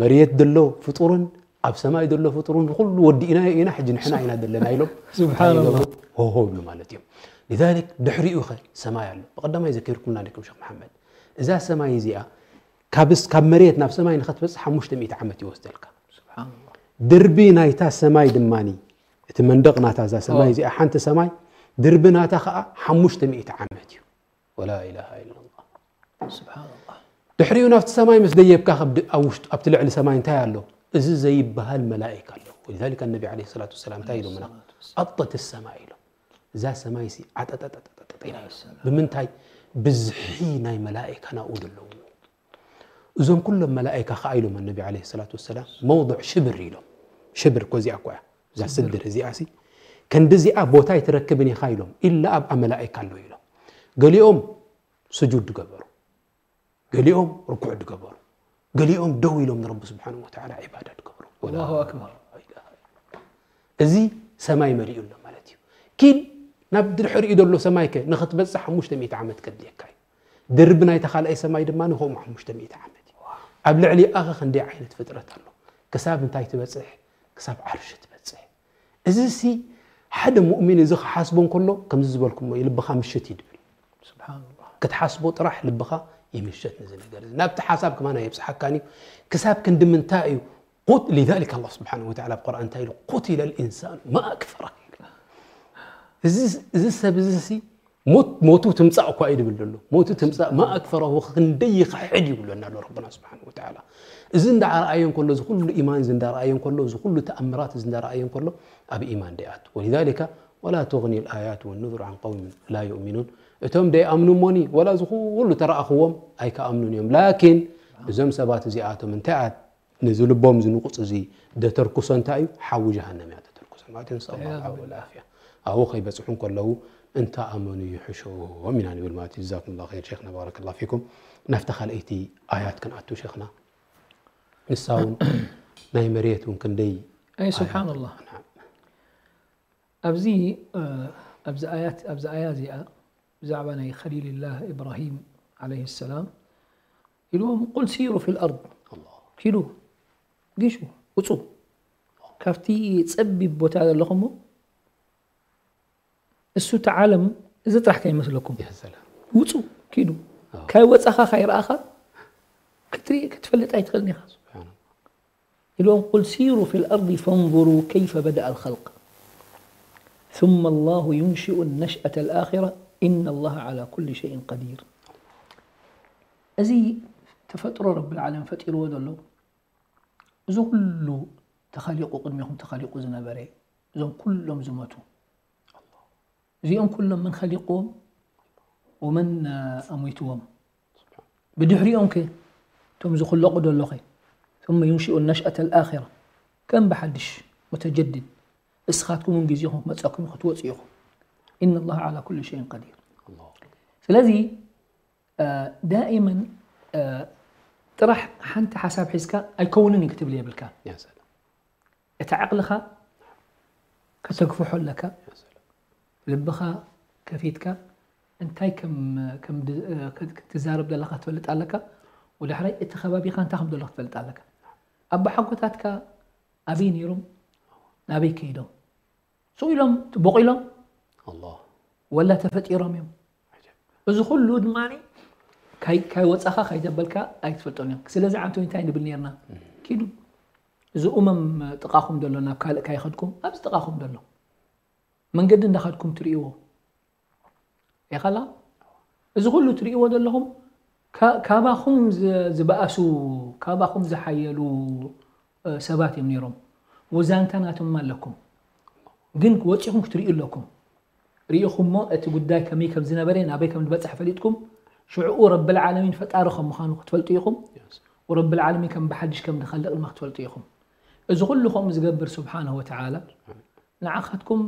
መሬት ዘሎ ፍጡርን ኣብ ሰማይ ዘሎ ፍጡርን ንኩሉ ወዲእናዮ ኢና፣ ሕጂ ንሕና ኢና ዘለና ኢሎም ስብሓንላህ። እንታይ ይገብሩ? ሆሆ ይብሉ ማለት እዮም። ሊዛሊክ ድሕሪኡ ኸ ሰማይ ኣሎ። ብቐዳማይ ዘኪርኩምና ዲኩም ሸኽ መሓመድ፣ እዛ ሰማይ እዚኣ ካብስ ካብ መሬት ናብ ሰማይ ንኸትበጽሕ ሓሙሽተ ሚእቲ ዓመት ይወስደልካ። ድርቢ ናይታ ሰማይ ድማኒ፣ እቲ መንደቕ ናታ እዛ ሰማይ እዚኣ ሓንቲ ሰማይ ድርቢ ናታ ኸኣ ሓሙሽተ ሚእቲ ዓመት እዩ። ወላ ኢላሃ ኢላላህ። ስብሓንላህ። ድሕሪኡ ናብቲ ሰማይ ምስ ደየብካ ኣብ ውሽጡ ኣብቲ ልዕሊ ሰማይ እንታይ ኣሎ? እዚ ዘይበሃል መላኢካ ኣሎ። ወሊዛሊከ ነቢ ዓለይሂ ሰላቱ ወሰላም እንታይ ኢሎምና? ኣጠት ሰማይ ኢሎም። እዛ ሰማይ ሲ ዓጠጠጠጠጠጠ ኢላ ኢሎም። ብምንታይ? ብዝሒ ናይ መላኢካ ናብኡ ዘለዉ። እዞም ኩሎም መላኢካ ከኣ ኢሎም ነቢ ዓለይሂ ሰላቱ ወሰላም መውضዕ ሽብር ኢሎም። ሽብር እኮ እዚኣ እኮ እያ። እዛ ስድር እዚኣ ሲ ከንዲ እዚኣ ቦታ ኣይትረክብን ኢኻ ኢሎም። ኢላ ኣብኣ መላኢካ ኣሎ ኢሎም። ገሊኦም ስጁድ ድገበሩ፣ ገሊኦም ርኩዕ ድገበሩ፣ ገሊኦም ደው ኢሎም ንረቢ ስብሓንሁ ወተዓላ ዒባዳ ድገበሩ። ኣላሁ ኣክበር። እዚ ሰማይ መሊኡ ኣሎ ማለት እዩ። ኪድ ናብ ድሕሪኡ ዘሎ ሰማይ ከ ንኽትበጽሕ ሓሙሽተ ሚእቲ ዓመት ከድልየካ እዩ። ድርቢ ናይታ ካልኣይ ሰማይ ድማ ንኸምኡ ሓሙሽተ ሚእቲ ዓመት እዩ። ኣብ ልዕሊ ኣኸ ክንደይ ዓይነት ፍጥረት ኣሎ? ክሳብ እንታይ ትበጽሕ? ክሳብ ዓርሺ ትበጽሕ። እዚ ሲ ሓደ ሙእሚን እዚ ክሓስቦ እንከሎ ከምዚ ዝበልኩሞ እዩ፣ ልብኻ ምሽት እዩ ድብል። ስብሓንላህ። ክትሓስቦ ጥራሕ ልብኻ ይምሸት ነዚ ነገር እዚ። ናብቲ ሓሳብ ከማን ኣየብጽሓካን እዩ። ክሳብ ክንዲ ምንታይ እዩ? ቁት-፣ ሊዛሊክ ኣላህ ስብሓንሁ ወተዓላ ኣብ ቁርኣን እንታይ ኢሉ? ቁቲለ ልኢንሳኑ ማ ኣክፈራ። እዚ፣ እዚ ሰብ እዚ ሲ ሞት፣ ሞቱ ትምጻእ እኳ እዩ ድብል ዘሎ። ሞቱ ትምጻእ፣ ማ ኣክፈረሁ፣ ክንደይ ይኽሕድ ይብለና ኣሎ ረብና ስብሓንሁ ወተዓላ። እዚ እንዳረኣየ እንከሎ፣ እዚ ኩሉ ኢማን እዚ እንዳረኣየ እንከሎ፣ እዚ ኩሉ ተኣምራት እዚ እንዳረኣየ እንከሎ፣ ኣብ ኢማን ደይኣቱ። ወሊዛሊከ፣ ወላ ቱግኒ ልኣያት ወኑዙር ዓን ቀውምን ላ ዩእሚኑን። እቶም ደይኣምኑ እሞኒ፣ ወላ እዚ ኩሉ ተረኣኽዎም ኣይከኣምኑን እዮም። ላኪን፣ እዞም ሰባት እዚኣቶም እንታይ ኣት-፣ ነዚ ልቦም ዝንቁጽ እዚ ደተርኩሶ እንታይ እዩ? ሓዊ ጀሃነም እያ ደተርኩሶ ማለት እዩ። ነስኣሉላህ ዓፍያ ወልዓፍያ። ኣብኡ ከይበጽሑ እንከለዉ እንተ ኣመኑ ይሕሾም ኢና ንብል ማለት እዩ። ጀዛኩሙላህ ኸይር ሼኽና፣ ባረከላህ ፊኩም። ናብታ ካልኣይቲ ኣያት ክንኣቱ ሼኽና። ንሳ እውን ናይ መሬት እውን ክንደይ ኣይ ኣያት። ስብሓንላህ። ናም። ኣብዚ፣ እ፣ ኣብዚ ኣያት፣ ኣብዚ ኣያ እዚኣ ብዛዕባ ናይ ኸሊልላህ ኢብራሂም ዓለይሂ ሰላም ኢልዎም፣ ቁል ሲሩ ፊል ኣርድ፣ ኣላህ። ኪዱ፣ ግሹ፣ ውጹ። ካብቲ ጸቢብ ቦታ ዘለኹሞ፣ እሱ እቲ ዓለም እዚ ጥራሕ ከይመስለኩም። ያ ሰላም። ውጹ፣ ኪዱ። ኣዎ። ካይ ወጻኻ፣ ካይ ረኣኻ፣ ክትርኢ፣ ክትፈልጥ ኣይትኽእልን ኢኻ። ስብሓንላህ። ኢልዎም፣ ቁል ሲሩ ፊል ኣርድ ፈንዙሩ ከይፈ በደኣ ልኸልቅ ثم الله ينشئ النشأة الآخرة إن الله على كل شيء قدير። እዚ ተፈጥሮ ረብል ዓለም ፈጢርዎ ዘሎ፣ እዚ ኩሉ ተኸሊቑ፣ ቅድሜኹም ተኸሊቑ ዝነበረ፣ እዞም ኩሎም ዝመቱ፣ እዚኦም ኩሎም መን ኸሊቕዎም ወመን ኣሞይትዎም? ብድሕሪኦም ከ እቶም ዝኽለቑ ደሎ ኸ? ثم ينشئ النشأة الآخرة፣ ከም ብሓድሽ متجدد፣ እስኻትኩም እውን ግዜኹም ክመጸኩም እዩ፣ ክትወጹ ኢኹም። إن الله على كل شيء قدير። ኣላሁ ኣክበር። ስለዚ፣ እ፣ ዳኢመን፣ እ፣ ጥራሕ ሓንቲ ሓሳብ ሒዝካ ኣይከውንን እዩ ክትብል የብልካ። ያ ሰላም። እቲ ዓቕልኻ ከተግፍሖ ኣለካ። ያ ሰላም። ልብኻ ከፊትካ እንታይ ከም፣ ከም ድ-፣ እ፣ ከ-፣ ክትዛረብ ዘለኻ ክትፈልጥ ኣለካ። ወዳሕራይ እቲ ከባቢኻ እንታይ ከም ዘሎ ክትፈልጥ ኣለካ። ኣቦሓጎታትካ ኣበይ ነይሮም? ናበይ ከይዶም? ስቕ ኢሎም፣ ቦቒሎም? ኣላህ። ወላ ተፈጢሮም እዮም? ዓጀብ። እዚ ኩሉ ድማ ካይ-፣ ካይ ወጻኻ፣ ካይ ዘበልካ ኣይትፈልጦን እዮም። ስለዚ ዓንቶ እንታይ ንብል ነርና? እም። ኪዱ። እዚ ኡመም ጥቓኹም ዘሎ፣ ናብ ካልእ ካይኸድኩም፣ ኣብዚ ጥቓኹም ዘሎ መንገዲ እንዳኸድኩም ትርእይዎ። ሪኢኻ ኣለኻ? እዚ ኩሉ ትርእይዎ ዘለኹም ካ-፣ ካባኹም ዝ-፣ ዝበኣሱ፣ ካባኹም ዝሓየሉ፣ እ፣ ሰባት እዮም ነይሮም። ወዛንታ ናቶም ኣለኩም። ግን ወጺኹም ክትርእዩ ኣለኩም። ርኢኹሞ እቲ ጉዳይ ከመይ ከም ዝነበረ፣ ናበይ ከም ዝበጽሕ ፈሊጥኩም፣ ሽዕኡ ረብል ዓለሚን ፈጣሪ ከም ምዃኑ ክትፈልጡ ኢኹም። ወረብል ዓለሚን ከም ብሓድሽ ከም ዝኸልቕ ድማ ክትፈልጡ ኢኹም። እዚ ኩሉ ከምኡ ዝገብር ስብሓነሁ ወተዓላ ንዓኻትኩም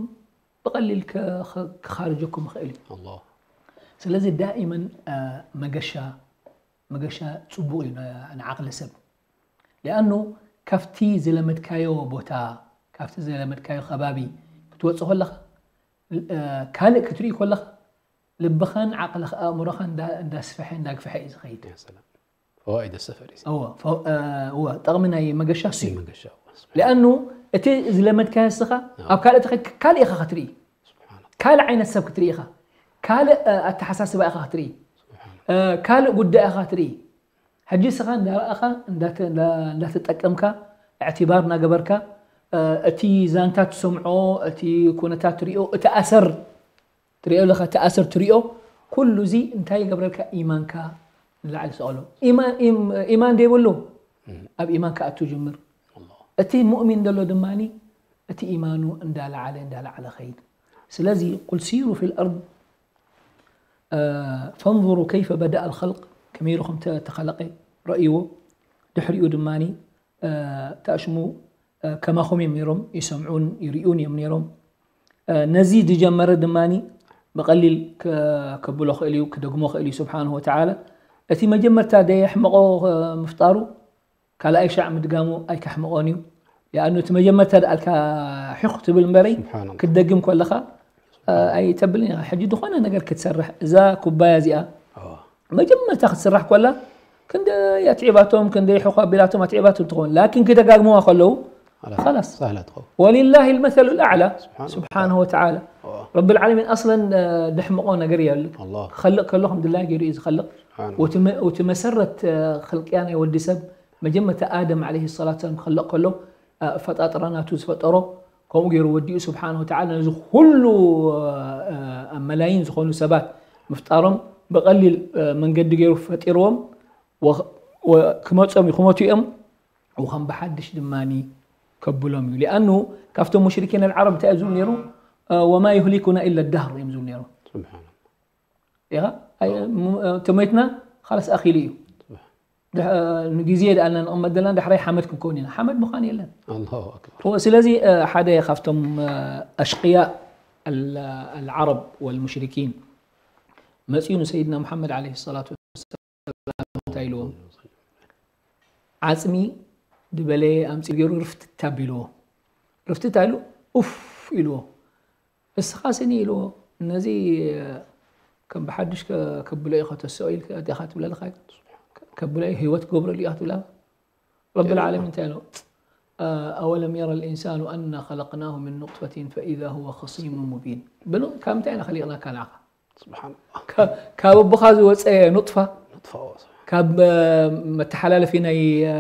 ብቐሊል ከ-፣ ከ-፣ ክኻርጀኩም ይኽእል እዩ። ኣላህ። ስለዚ ዳኢመን፣ እ፣ መገሻ፣ መገሻ ጽቡቕ እዩ ን-፣ ንዓቕሊ ሰብ። ሊኣኑ ካብቲ ዝለመድካዮ ቦታ፣ ካብቲ ዝለመድካዮ ከባቢ ክትወጽእ ከለኻ፣ እ፣ ካልእ ክትርኢ ከለኻ፣ ልብኻን ዓቕልኻ፣ ኣእምሮኻን እንዳ-፣ እንዳስፍሐ፣ እንዳግፍሐ እዩ ዝኸይድ። ያ ሰላም። ፈዋኢድ ሰፈር እዩ። እወ፣ ፈ-፣ እ፣ እወ፣ ጠቕሚ ናይ መገሻ እሱ እዩ። መገሻ፣ እወ፣ ስብሓን። ሊኣኑ እቲ ዝለመድካዮ እስኻ፣ ኣዎ። ኣብ ካልእ ተኸ-፣ ካልእ ኢኻ ክትርኢ። ስብሓን። ካልእ ዓይነት ሰብ ክትርኢ ኢኻ። ካልእ፣ እ፣ ኣተሓሳስባ ኢኻ ክትርኢ። ስብሓን። እ፣ ካልእ ጉዳይ ኢኻ ክትርኢ። ሕጂ እስኻ እንዳረኣኻ፣ እንዳተ-፣ እንዳ-፣ እንዳተጠቀምካ፣ እዕትባር እናገበርካ፣ እ፣ እቲ ዛንታ ትሰምዖ፣ እቲ ኩነታት ትሪኦ፣ እቲ ኣሰር ትሪኦ ኣለኻ፣ እቲ ኣሰር ትሪኦ፣ ኩሉ እዚ እንታይ ይገብረልካ? ኢማንካ ንላዕሊ ሰቐሎ። ኢማን፣ ኢም-፣ ኢማን ዘይብሉ እም። ኣብ ኢማን ክኣቱ ጅምር። ኣላህ። እቲ ሙእሚን ዘሎ ድማኒ እቲ ኢማኑ እንዳለዓለ፣ እንዳለዓለ ኸይድ። ስለዚ ቁል ሲሩ ፊል ኣርድ እ፣ ፈንظሩ ከይፈ በደኣ ልኸልቅ፣ ከመይ ኢሉ ከም ተ-፣ ተኸለቐ ረእይዎ። ድሕሪኡ ድማኒ፣ እ፣ ተኣሽሙ፣ እ፣ ከማኹም እዮም ነይሮም፣ ይሰምዑን ይርእዩን እዮም ነይሮም። እ፣ ነዚ ዝጀመረ ድማኒ ብቐሊል ከ-፣ ከብሎ ክእል እዩ፣ ክደግሞ ክእል እዩ ስብሓንሁ ወተዓላ። እቲ መጀመርታ ደየሕመቖ፣ እ፣ ምፍጣሩ፣ ካልኣይ ሻዕ ምድጋሙ ኣይከሕምቖን እዩ። ሊኣኑ እቲ መጀመርታ ደኣልካ ሒኽ ትብል እምበረይ፣ ስብሓንላህ። ክትደግም ከለኻ፣ እ፣ ኣይተብልን ኢኻ። ሕጂ ዝኾነ ነገር ክትሰርሕ፣ እዛ ኩባያ እዚኣ ኣዋ። መጀመርታ ክትስራሕ ከላ፣ ክንደይ ኣትዒባቶም፣ ክንደይ ሑኽ ኣቢላቶም ኣትዒባቶም ትኸውን። ላኪን ክደጋግሙዋ ከለዉ፣ ኸላስ። ኸላስ። ሳህላ ትኸውን። ወሊላሂ ልመሰሉ ልኣዕላ፣ ስብሓን ስብሓንሁ ወተዓላ። ኣዋ። ረብል ዓለሚን ኣስለን፣ እ፣ ደሕምቖ ነገር የለን። ኣላህ። ክኸልቕ ከሎ ከም ድላዩ ገይሩ እዩ ዝኸልቕ። ስብሓን። ወቲ መ-፣ ወቲ መሰረት፣ እ፣ ኽልቅያ ናይ ወዲ ሰብ መጀመርታ ኣደም ዓለይሂ ሰላቱ ወሰላም ክኸልቕ ከሎ፣ እ፣ ኣፈጣጥራ ናቱ ዝፈጠሮ፣ ከምኡ ገይሩ ወዲኡ ስብሓነሁ ወተዓላ ነዚ ኩሉ፣ እ፣ ኣብ መላይን ዝኾኑ ሰባት ምፍጣሮም ብቐሊል፣ እ፣ መንገዲ ገይሩ ፈጢርዎም፣ ወ-፣ ወ-፣ ክመጾም እዩ፣ ክመቱ እዮም፣ ወኸም ብሓድሽ ድማኒ ከብሎም እዩ። ሊኣኑ ካብቶም ሙሽሪኪን ኣልዓረብ እንታይ እዩ ዝብሉ ነይሩ? እ፣ "ወማ ዩህሊኩና ኢላ ዳህር" እዮም ዝብሉ ነይሩ። ስብሓን። ኢኻ? ኣይ፣ ም-፣ ተሞይትና፣ ኻላስ ኣኺሉ እዩ። ድሕ-፣ ንግዜ ደኣ ንቕመጥ ዘለና፣ ዳሕራይ ሓመድ ክንከውን ኢና። ሓመድ ምዃን የለን። ኣላሁ ኣክበር። ስለዚ፣ እ፣ ሓደ ካብቶም፣ እ፣ ኣሽቅያ ኣል-፣ ኣልዓረብ ወልሙሽሪኪን መጺኡ ንሰይድና ሙሓመድ ዓለይሂ ሰላቱ ወሰላም እንታይ ኢልዎም? ዓጽሚ ዝበለየ ኣምጺኡ ገይሩ ርፍትት ኣቢልዎ። ርፍትት ኣቢሉ ኡፍ ኢልዎ። እስኻ ስኒ ኢልዎ፣ ነዚ ከም ብሓድሽ ከ-፣ ከብሎ እዩ ከተስኦ ኢልካ ዲኻ ትብለልኻ? ከብሎ እዩ፣ ህይወት ክገብረሉ ኢኻ ትብላ? ረብል ዓለሚን እንታይ ኢልዎ? ኣወለም የረ ልኢንሳኑ ኣና ኸለቅናሁ ምን ኑጥፈቲን ፈኢዛ ሁወ ኸሲሙ ሙቢን። በሉ፣ ካብ ምንታይ ኢና ኸሊቕናካ ንዓኻ? ስብሓንላህ። ካብ፣ ካብ ኣቦኻ ዝወፀ ኑጥፋ፣ ኑጥፋ፣ ኦ፣ ስብሓን። ካብ፣ እ፣ መተሓላለፊ ናይ፣ እ፣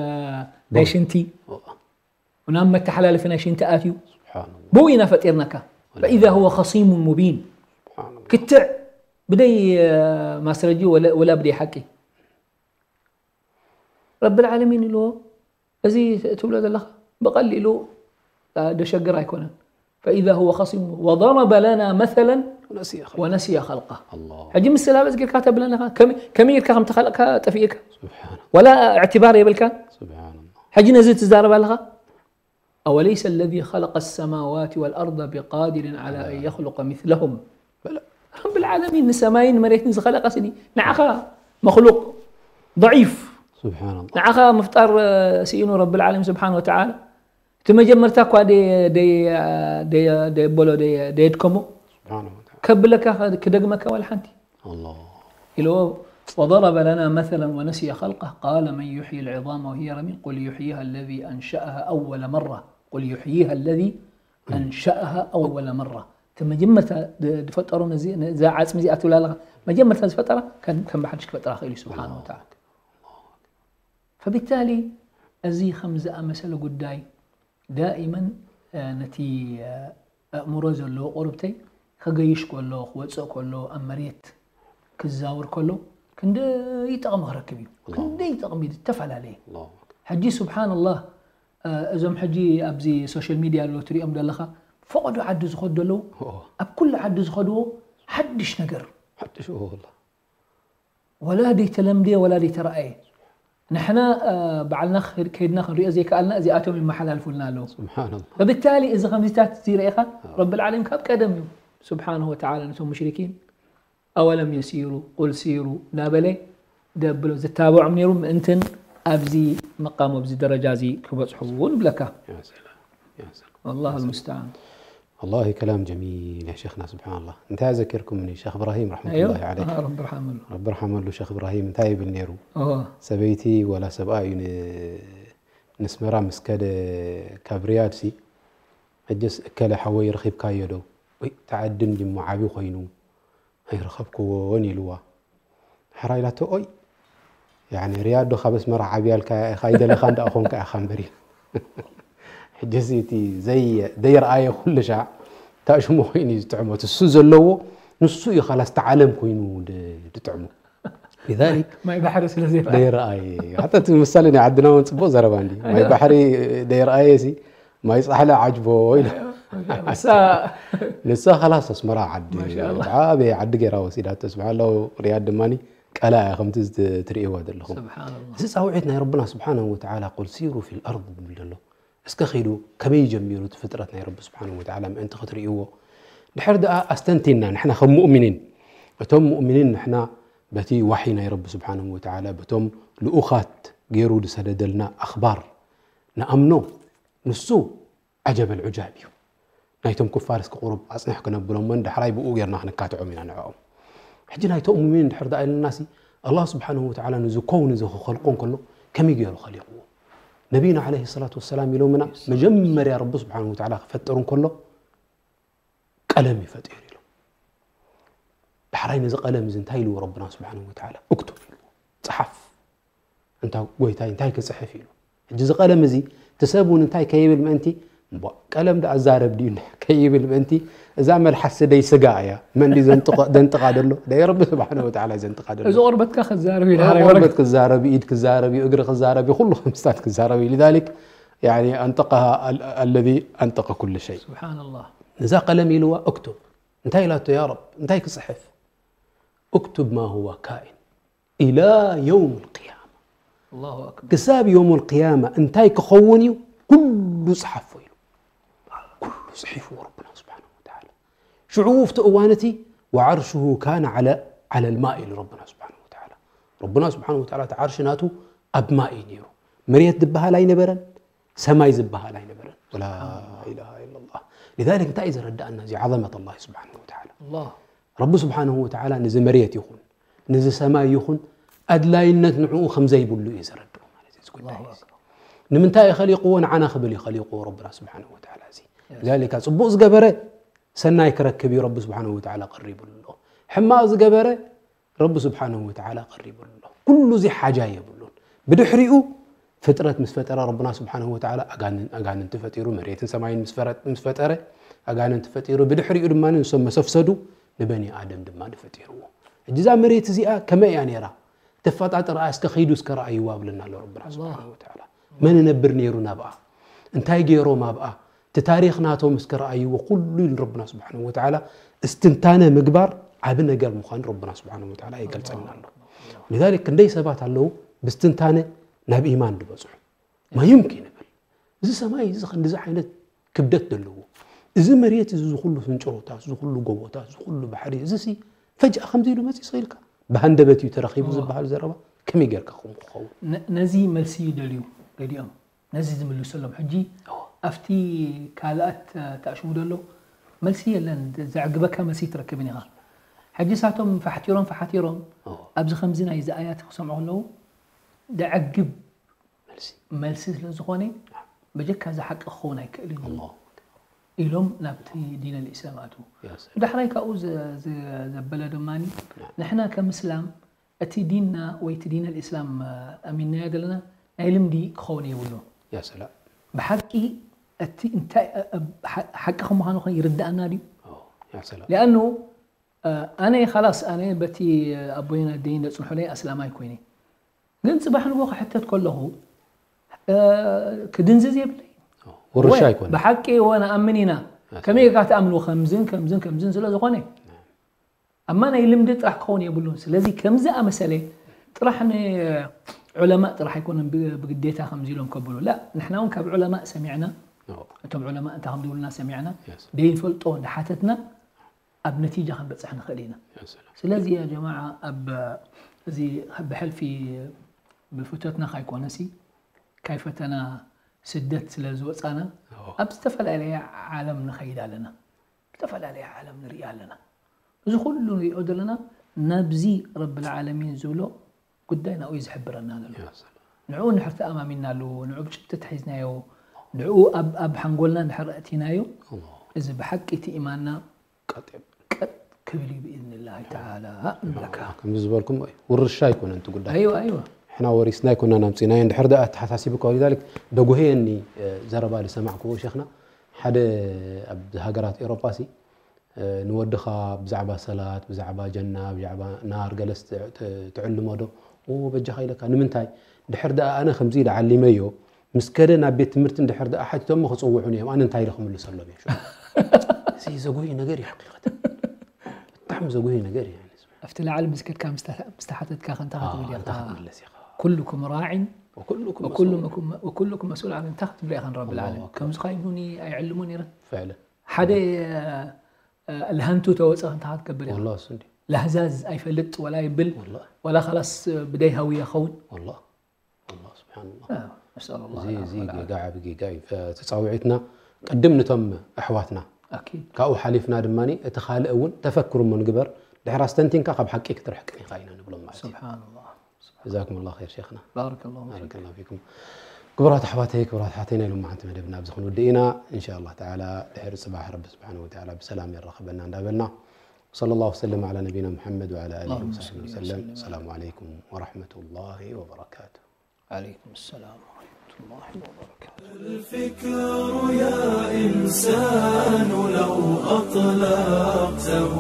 ናይ ቦል። ሽንቲ፣ ኦ። ናብ መተሓላለፊ ናይ ሽንቲ ኣትዩ፣ ስብሓንላህ። ብኡ ኢና ፈጢርናካ። ፈኢዛ ሁወ ኸሲሙን ሙቢን። ስብሓንላህ። ክትዕ ብደይ፣ እ፣ ማስረጂ ወለ-፣ ወላ ብደይ ሓቂ። ረብል ዓለሚን ኢልዎ፣ እዚ ትብሎ ዘለኻ ብቐሊሉ፣ እ፣ ደሸግር ኣይኮነን። ፈኢዛ ሁወ ኸሲሙ ወደረበ ለና መሰለን ወነሲየ ኸልቀ። ወነሲየ ኸልቀ። ኣላሁ። ሕጂ ምስላ በዚ ጌርካ ተብለና ኢኻ። ከመይ፣ ከመይ ጌርካ ከም ተኸለቕካ ጠፊእካ። ስብሓን። ወላ እዕትባር የብልካን። ስብሓንላህ። ሕጂ ነዚ ትዛረብ ኣለኻ። أوليس الذي خلق السماوات والأرض بقادر على أن يخلق مثلهم؟ በለ። ረብል ዓለሚን ንሰማይን መሬትን ዝኸለቐ ስኒ ንዓኻ መኽሉቕ ضعيف። ስብሓንላህ። ንዓኻ ምፍጣር፣ እ፣ ስኢኑ ረብል ዓለሚን ስብሓን ወተዓላ። እቲ መጀመርታ እኳ ደይ-፣ ደይ-፣ ደይ-፣ ደየበሎ፣ ደይ-፣ ደየድከሞ። ስብሓን ወተዓላ። ከብለካ፣ ክደግመካ ዋላ ሓንቲ። ኣላሁ። ኢልዎ፣ وضرب لنا مثلا ونسي خلقه قال من يحيي العظام وهي رميم قل يحييها الذي أنشأها أول مرة قل يحييها الذي أنشأها أول مرة። እቲ መጀመርታ ድ-፣ ዝፈጠሮ ነዚ፣ ነዛ ዓጽሚ እዚኣ ትብላ ኣለኻ፣ መጀመርታ ዝፈጠራ ከም፣ ከም ብሓድሽ ክፈጥራ ክእል እዩ ስብሓን ወተዓላ። ፈቢታሊ፣ እዚ ከም ዝኣመሰለ ጉዳይ ዳኢመን፣ እ፣ ነቲ፣ እ፣ ኣእምሮ ዘለዎ ቁርብተይ ከገይሽ ከሎ፣ ክወፅእ ከሎ፣ ኣብ መሬት ክዛወር ከሎ ክንደይ ጠቕሚ ክረክብ እዩ። ክንደይ ጠቕሚ ዝተፈላለየ። ሕጂ ስብሓንላህ፣ እዞም ሕጂ ኣብዚ ሶሻል ሚድያ ኣለዉ ትሪኦም ዘለኻ፣ ፈቐዶ ዓዲ ዝኸዱ ዘለዉ፣ ኣብ ኩሉ ዓዲ ዝኸድዎ ሓድሽ ነገር፣ ሓድሽ ወላ ደይተለምድየ ወላ ደይተረኣየ። ንሕና ባዕልና ከይድና ክንሪኦ ዘይከኣልና እዚኣቶም ይመሓላልፉልና ኣለዉ። ብብታሊ እዚ ከምዚታት እዚ ረኢኻ፣ ረብል ዓለሚን ካብ ቀደም እዩ ስብሓንሁ ወተዓላ ነቶም ሙሽሪኪን ኣወለም የሲሩ ቁል ሲሩ እናበለ ደብሎ ዝታበዖም ነይሩ፣ ምእንትን ኣብዚ መቃም ኣብዚ ደረጃ እዚ ክበፅሑ ንብለካ። والله المستعان. والله كلام جميل يا شيخنا، سبحان الله. እንታይ ኣዘኪርኩምኒ ሸኽ እብራሂም ረሕመቱላሂ ዓለይህ። ረቢ ርሓመሉ። ረቢ ርሓመሉ ሸኽ እብራሂም እንታይ ይብል ነይሩ? ሰበይቲ ወላ ሰብኣይ እዩ ንስመራ ምስ ከደ ካብ ሪያድ ሲ፣ ሕጅስ እከለ ሓወይ ረኺብካዮ ዶ? ወይ ተዓድን ጅሞ ዓብዩ ኮይኑ ኣይረኸብክዎን ኢልዋ። ሕራይ ኢላቶ ኦይ ያኒ ሪያድ ዶ ካብ ኣስመራ ዓብያ ኢልካ ኢኻ ኣይደለኻን ደኣ ኾንካ ኢኻ እምበር ኢላ። ሕጂ እዚ እቲ ዘይረኣየ ኩሉ ሻዕ እንታይ ሽሙ ኮይኑ እዩ ዝጥዕሞ? እቲ እሱ ዘለዎ ንሱ እዩ ኻላስ እቲ ዓለም ኮይኑ ዝጥዕሞ። لذلك ማይ ባሕሪ ስለ ዘይረኣየ ደይረኣየ። ሓታ እቲ ምሳሌ ናይ ዓድና እውን ፅቡቕ ዘረባ እንዲ ማይ ባሕሪ ደይረኣየ ሲ ማይ ጻሕሊ ዓጅቦ ኢሉ። ንሳ ኻላስ ኣስመራ ዓዲ ዓበየ ዓዲ ገይራ ወሲዳቶ። ስብሓንላ ሪያድ ድማ ቀላ እያ ከምቲ ትርእይዋ ዘለኹም። እዚ ፃውዒት ናይ ረብና ስብሓንሁ ወተዓላ ቁል ሲሩ ፊል ኣርድ ዝብል ዘሎ እስከ ኺዱ ከመይ ጀሚሩ እቲ ፍጥረት ናይ ረቢ ስብሓንሁ ወተዓላ ምእንቲ ክትርእይዎ። ድሕር ደኣ ኣስተንቲና ንሕና ከም ሙእሚኒን እቶም ሙእሚኒን ንሕና በቲ ዋሒ ናይ ረቢ ስብሓንሁ ወተዓላ በቶም ልኡኻት ገይሩ ዝሰደደልና ኣኽባር ንኣምኖ። ንሱ ዓጀበል ዑጃብ እዩ። ናይቶም ኩፋር እስከ ቁሩብ ኣፅንሕ ክነብሎም እሞ ንዳሕራይ ብኡ ጌርና ክንካትዖም ኢና ንዕኦም። ሕጂ ናይቶም ሙእሚኒን ድሕር ደኣ ኢልናሲ ኣላህ ስብሓንሁ ወተዓላ ንዚ ኮውን እዚ ክኸልቆ እንከሎ ከመይ ገይሩ ኸሊቕዎ? ነቢይና ዓለይሂ ሰላቱ ወሰላም ኢሎምና መጀመርያ ረቢ ስብሓንሁ ወተዓላ ክፈጥር እንከሎ ቀለም እዩ ፈጢሩ ኢሎም። ዳሕራይ ነዚ ቀለም እዚ እንታይ ኢልዎ ረብና ስብሓንሁ ወተዓላ? እክቱብ ኢልዎ። ፀሓፍ። እንታ ጎይታይ እንታይ ክፅሕፍ ኢሉ። ሕጂ እዚ ቀለም እዚ እቲ ሰብ እውን እንታይ ከይብል ምእንቲ እምቧእ ቀለም ደኣ ዛረብ ድዩ ከይብል ምእንቲ እዛ መልሓስ ደይ ስጋ እያ መን ድዩ ዘንጥቓ ደሎ ደይ ረቢ ስብሓነ ወተዓላ ዘንጥቓ ደሎ እዚ ቆርበትካ ክዛረብ እዩ ዳሕራይ ወረግ ቆርበት ክዛረብ እዩ ኢድ ክዛረብ እዩ እግሪ ክዛረብ እዩ ኩሉ ከምስታት ክዛረብ እዩ لذلك يعني أنطقها ال- الذي أنطق كل شيء سبحان الله ነዛ ቀለም ኢልዋ እክቱብ እንታይ ኢላቶ ያ ረብ እንታይ ክፅሕፍ اكتب ما هو كائن إلى يوم القيامة الله أكبر ክሳብ يوم القيامة እንታይ ክኸውን እዩ ኩሉ ፅሓፎ ኢሉ ኩሉ ፅሒፍዎ ረብና ስብሓነ ወተዓላ ሽዑ ኣብቲ እዋን እቲ وعرشه كان على على الماء ኢሉ ረብና ስብሓነ ወተዓላ ረብና ስብሓነ ወተዓላ እቲ ዓርሺ ናቱ ኣብ ማእ እዩ ነይሩ መሬት ዝበሃል ኣይነበረን ሰማይ ዝበሃል ኣይነበረን ولا إله إلا الله لذلك እንታይ እዩ ዘረዳእና እዚ عظمة الله سبحانه وتعالى الله ረቢ ስብሓንሁ ወተዓላ ነዚ መሬት ይኹን ነዚ ሰማይ ይኹን ኣድላይነት ንዕኡ ከም ዘይብሉ እዩ ዘረድኡ ማለት እዩ እዚ ጉዳይ እዚ ንምንታይ እዩ ኸሊቕዎ ንዓና ክብል እዩ ኸሊቕዎ ረብና ስብሓንሁ ወተዓላ እዚ ዛሊካ ፅቡቕ ዝገበረ ሰናይ ክረክብ እዩ ረቢ ስብሓንሁ ወተዓላ ቀሪቡሉ ኣሎ ሕማቕ ዝገበረ ረቢ ስብሓንሁ ወተዓላ ቀሪቡሉ ኣሎ ኩሉ እዚ ሓጃ የብሉን ብድሕሪኡ ፍጥረት ምስ ፈጠረ ረብና ስብሓንሁ ወተዓላ ኣጋንንቲ ፈጢሩ መሬትን ሰማይን ምስ ፈጠረ ኣጋንንቲ ፈጢሩ ብድሕሪኡ ድማ ንሶም መሰፍሰዱ ንበኒ ኣደም ድማ ፈጢርዎ ሕጂ እዛ መሬት እዚኣ ከመይ እያ ነይራ ተፈጣጥርኣ እስከ ኸይዱ እስከ ረኣይዋ ብለና ኣሎ ረብና ስብሓንሁ ወተዓላ መን ነብር ነይሩ ናብኣ እንታይ ገይሮም ኣብኣ እቲ ታሪኽ ናቶም እስከ ረኣይዎ ኩሉ ኢሉ ረብና ስብሓንሁ ወተዓላ እስትንታነ ምግባር ዓቢ ነገር ምዃኑ ረብና ስብሓንሁ ወተዓላ ይገልፀልና ኣሎ لذلك ክንደይ ሰባት ኣለዉ ብስትንታነ ናብ ኢማን ዝበፅሑ ما يمكن ይብል እዚ ሰማይ እዚ ክንድዚ ዓይነት ክብደት ዘለዎ እዚ መሬት እዚ ዝኩሉ ስንጭሮታት ዝኩሉ ጎቦታት ዝኩሉ ባሕሪ እዚ ሲ ፈጅኣ ከምዚ ኢሉ መፂ ስኢልካ ብሃንደበት እዩ ተረኪቡ ዝበሃል ዘረባ ከመይ ጌርካ ከምኡ ክኸውን ነዚ መልሲ ይደልዩ ገሊኦም ነዚ ዝምልሰሎም ሕጂ ኣብቲ ካልኣት ተኣሽሙ ዘሎ መልሲ የለን ዘዕግበካ መልሲ ትረክብን ኢኻ ሕጂ ሳቶም ፈሓቲሮም ፈሓቲሮም ኣብዚ ከምዚ ናይ ዝኣያት ክሰምዑ ከለዉ ደዕግብ መልሲ ስለ ዝኾነ በጀካ እዚ ሓቂ ክኸውን ኣይክእልን እዩ ኢሎም ናብቲ ዲን ኣልእስላም ኣትዉ ዳሕራይ ካብኡ ዘበለ ድማ ንሕና ከም እስላም እቲ ዲንና ወይ እቲ ዲን ኣልእስላም ኣሚንናዮ ዘለና ናይ ልምዲ ክኸውን የብሉ يا سلام ብሓቂ እቲ እንታይ ሓቂ ከም ምዃኑ ኸ ይርዳእና ድዩ ኣነ ኻላስ ኣነ በቲ ኣቦይን ኣደይን ዘጽንሑለይ ኣስላማይ ኮይነ። ግን ጽባሕ ንግሆ ክሕተት ከለኹ ክድንዝዝ የብለይ። ውርሻ ኣይኮነ። ብሓቂ እወ ንኣምን ኢና። ከመይ ጌርካ ትኣምንዎ ከምዝን ከምዝን ከምዝን ስለ ዝኾነ ኣማ ናይ ልምዲ ጥራሕ ክኸውን የብሉን። ስለዚ ከምዚ ኣመሰለ ጥራሕ ንዑለማእ ጥራሕ ኣይኮነን ብግዴታ ከምዚ ኢሎም ከብሉ ላ ንሕና እውን ካብ ዑለማእ ሰሚዕና እቶም ዑለማእ እንታይ ከም ዝብሉና ሰሚዕና ደይንፈልጦ እንዳሓተትና ኣብ ነቲጃ ክንበፅሕ ንኽእል ኢና። ስለዚ ያ ጀማዓ ኣብ እዚ ብሕልፊ ብፍቶትና ካይኮነሲ ካይ ፈተና ስደት ስለ ዝወፃና ኣብ ዝተፈላለየ ዓለም ንኸይድ ኣለና። ዝተፈላለየ ዓለም ንርኢ ኣለና። እዚ ኩሉ ንሪኦ ዘለና ናብዚ ረብል ዓለሚን ዝብሎ ጉዳይ ናብኡ እዩ ዝሕብረና ዘሎ። ንዕኡ እንድሕር ተኣማሚንናሉ፣ ንዕኡ ብጭብጢ ተሒዝናዮ፣ ንዕኡ ኣብ ኣብ ሓንጎልና እንድሕር ኣእቲናዮ፣ እዚ ብሓቂ እቲ ኢማንና ቀጥ ክብል እዩ ብኢዝኒላሂ ተዓላ ንብለካ። ከምዚ ዝበልኩም ውርሻ ኣይኮነን እቲ ጉዳይ። ኣይዋ ኣይዋ። ንሕና ወሪስና ኣይኮናን ኣምፂእናዮ። እንድሕር ደኣ ኣተሓሳሲብካ ወሊዛሊክ ደጉህየኒ ዘረባ ዝሰማዕክዎ ሸኽና ሓደ ኣብ ሃገራት ኤሮጳ ሲ ንወድኻ ብዛዕባ ሰላት ብዛዕባ ጀና ብዛዕባ ናር ገለስ ትዕልሞ ዶ? ኦ በጃኻ ኢለካ ንምንታይ? ድሕር ደኣ ኣነ ከምዚ ኢለ ዓሊመዮ ምስ ከደ ናብ ቤት ትምህርቲ እንድሕር ደኣ ሓቲቶሞ ክፅውዑኒ እዮም ኣነ እንታይ ኢለ ክምልሰሎም እየ ሽዑ? እዚ ዘጉሂ ነገር እዩ ሓቂቐተን ብጣዕሚ ዘጉሂ ነገር እዩ። ኣብቲ ላዕሊ ምስ ከድካ ምስ ተሓተትካ ከ እንታይ ክትብል ኢኻ? እንታይ ክትምለስ ኢኻ? ኩሉኩም ራዒን ወኩሉኩም ወኩሉኩም ወኩሉኩም መስኡል ዓን እንታይ ክትብሎ ኢኻ ንረቢ ልዓለሚን? ከምዚ ኸ ይብሉኒ ኣይዕልሙን ነይረ። ፍዕለን ሓደ ኣልሃንቱ ተወፀ እንታይ ክትገብር ኢኻ? ወላሂ እሱ እንዲ ላህዛዝ ኣይፈልጥ ወላ ይብል ወላሂ ወላ ኻላስ ብደይ ሃውየ ኸውን ወላሂ ወላሂ ስብሓንላህ። ነስኣል ላህ እዚ እዚ ልዓፍወ ወልዓፍያ። ጌጋ ዓቢ ጌጋ እዩ። ፍ- ተፃዊዒትና ቅድም ንቶም ኣሕዋትና ኣኪድ ካብኡ ሓሊፍና ድማ እቲ ካልእ እውን ተፈክር እሞ ንግበር ድሕር ኣስተንቲንካ ካብ ሓቂ ክትርሕቅን ኢኻ ኢና ንብሎም ማለት እዩ። ስብሓንላህ ጀዛኩም ላ ር ሸይኽና ባረከላሁ ፊኩም። ባረከላሁ ፊኩም። ክቡራት ኣሕዋተይ ክቡራት ኣሓተይ ናይ ሎማዓንቲ መደብና ኣብዚ ክንውድእ ኢና። እንሻ ኣላህ ተዓላ ድሕሪ ፅባሕ ረቢ ስብሓን ወተዓላ ብሰላም የራኽበና እንዳበልና ወሰለ ላሁ ወሰለም ዓላ ነቢና ሙሐመድ ወዓላ ኣሊሂ ወሳሕቢ ወሰለም። ሰላሙ ዓለይኩም ወረሕመቱላሂ ወበረካቱ። ዓለይኩም ሰላም ወረሕመቱላሂ ወበረካቱ። الفكر يا إنسان لو أطلقته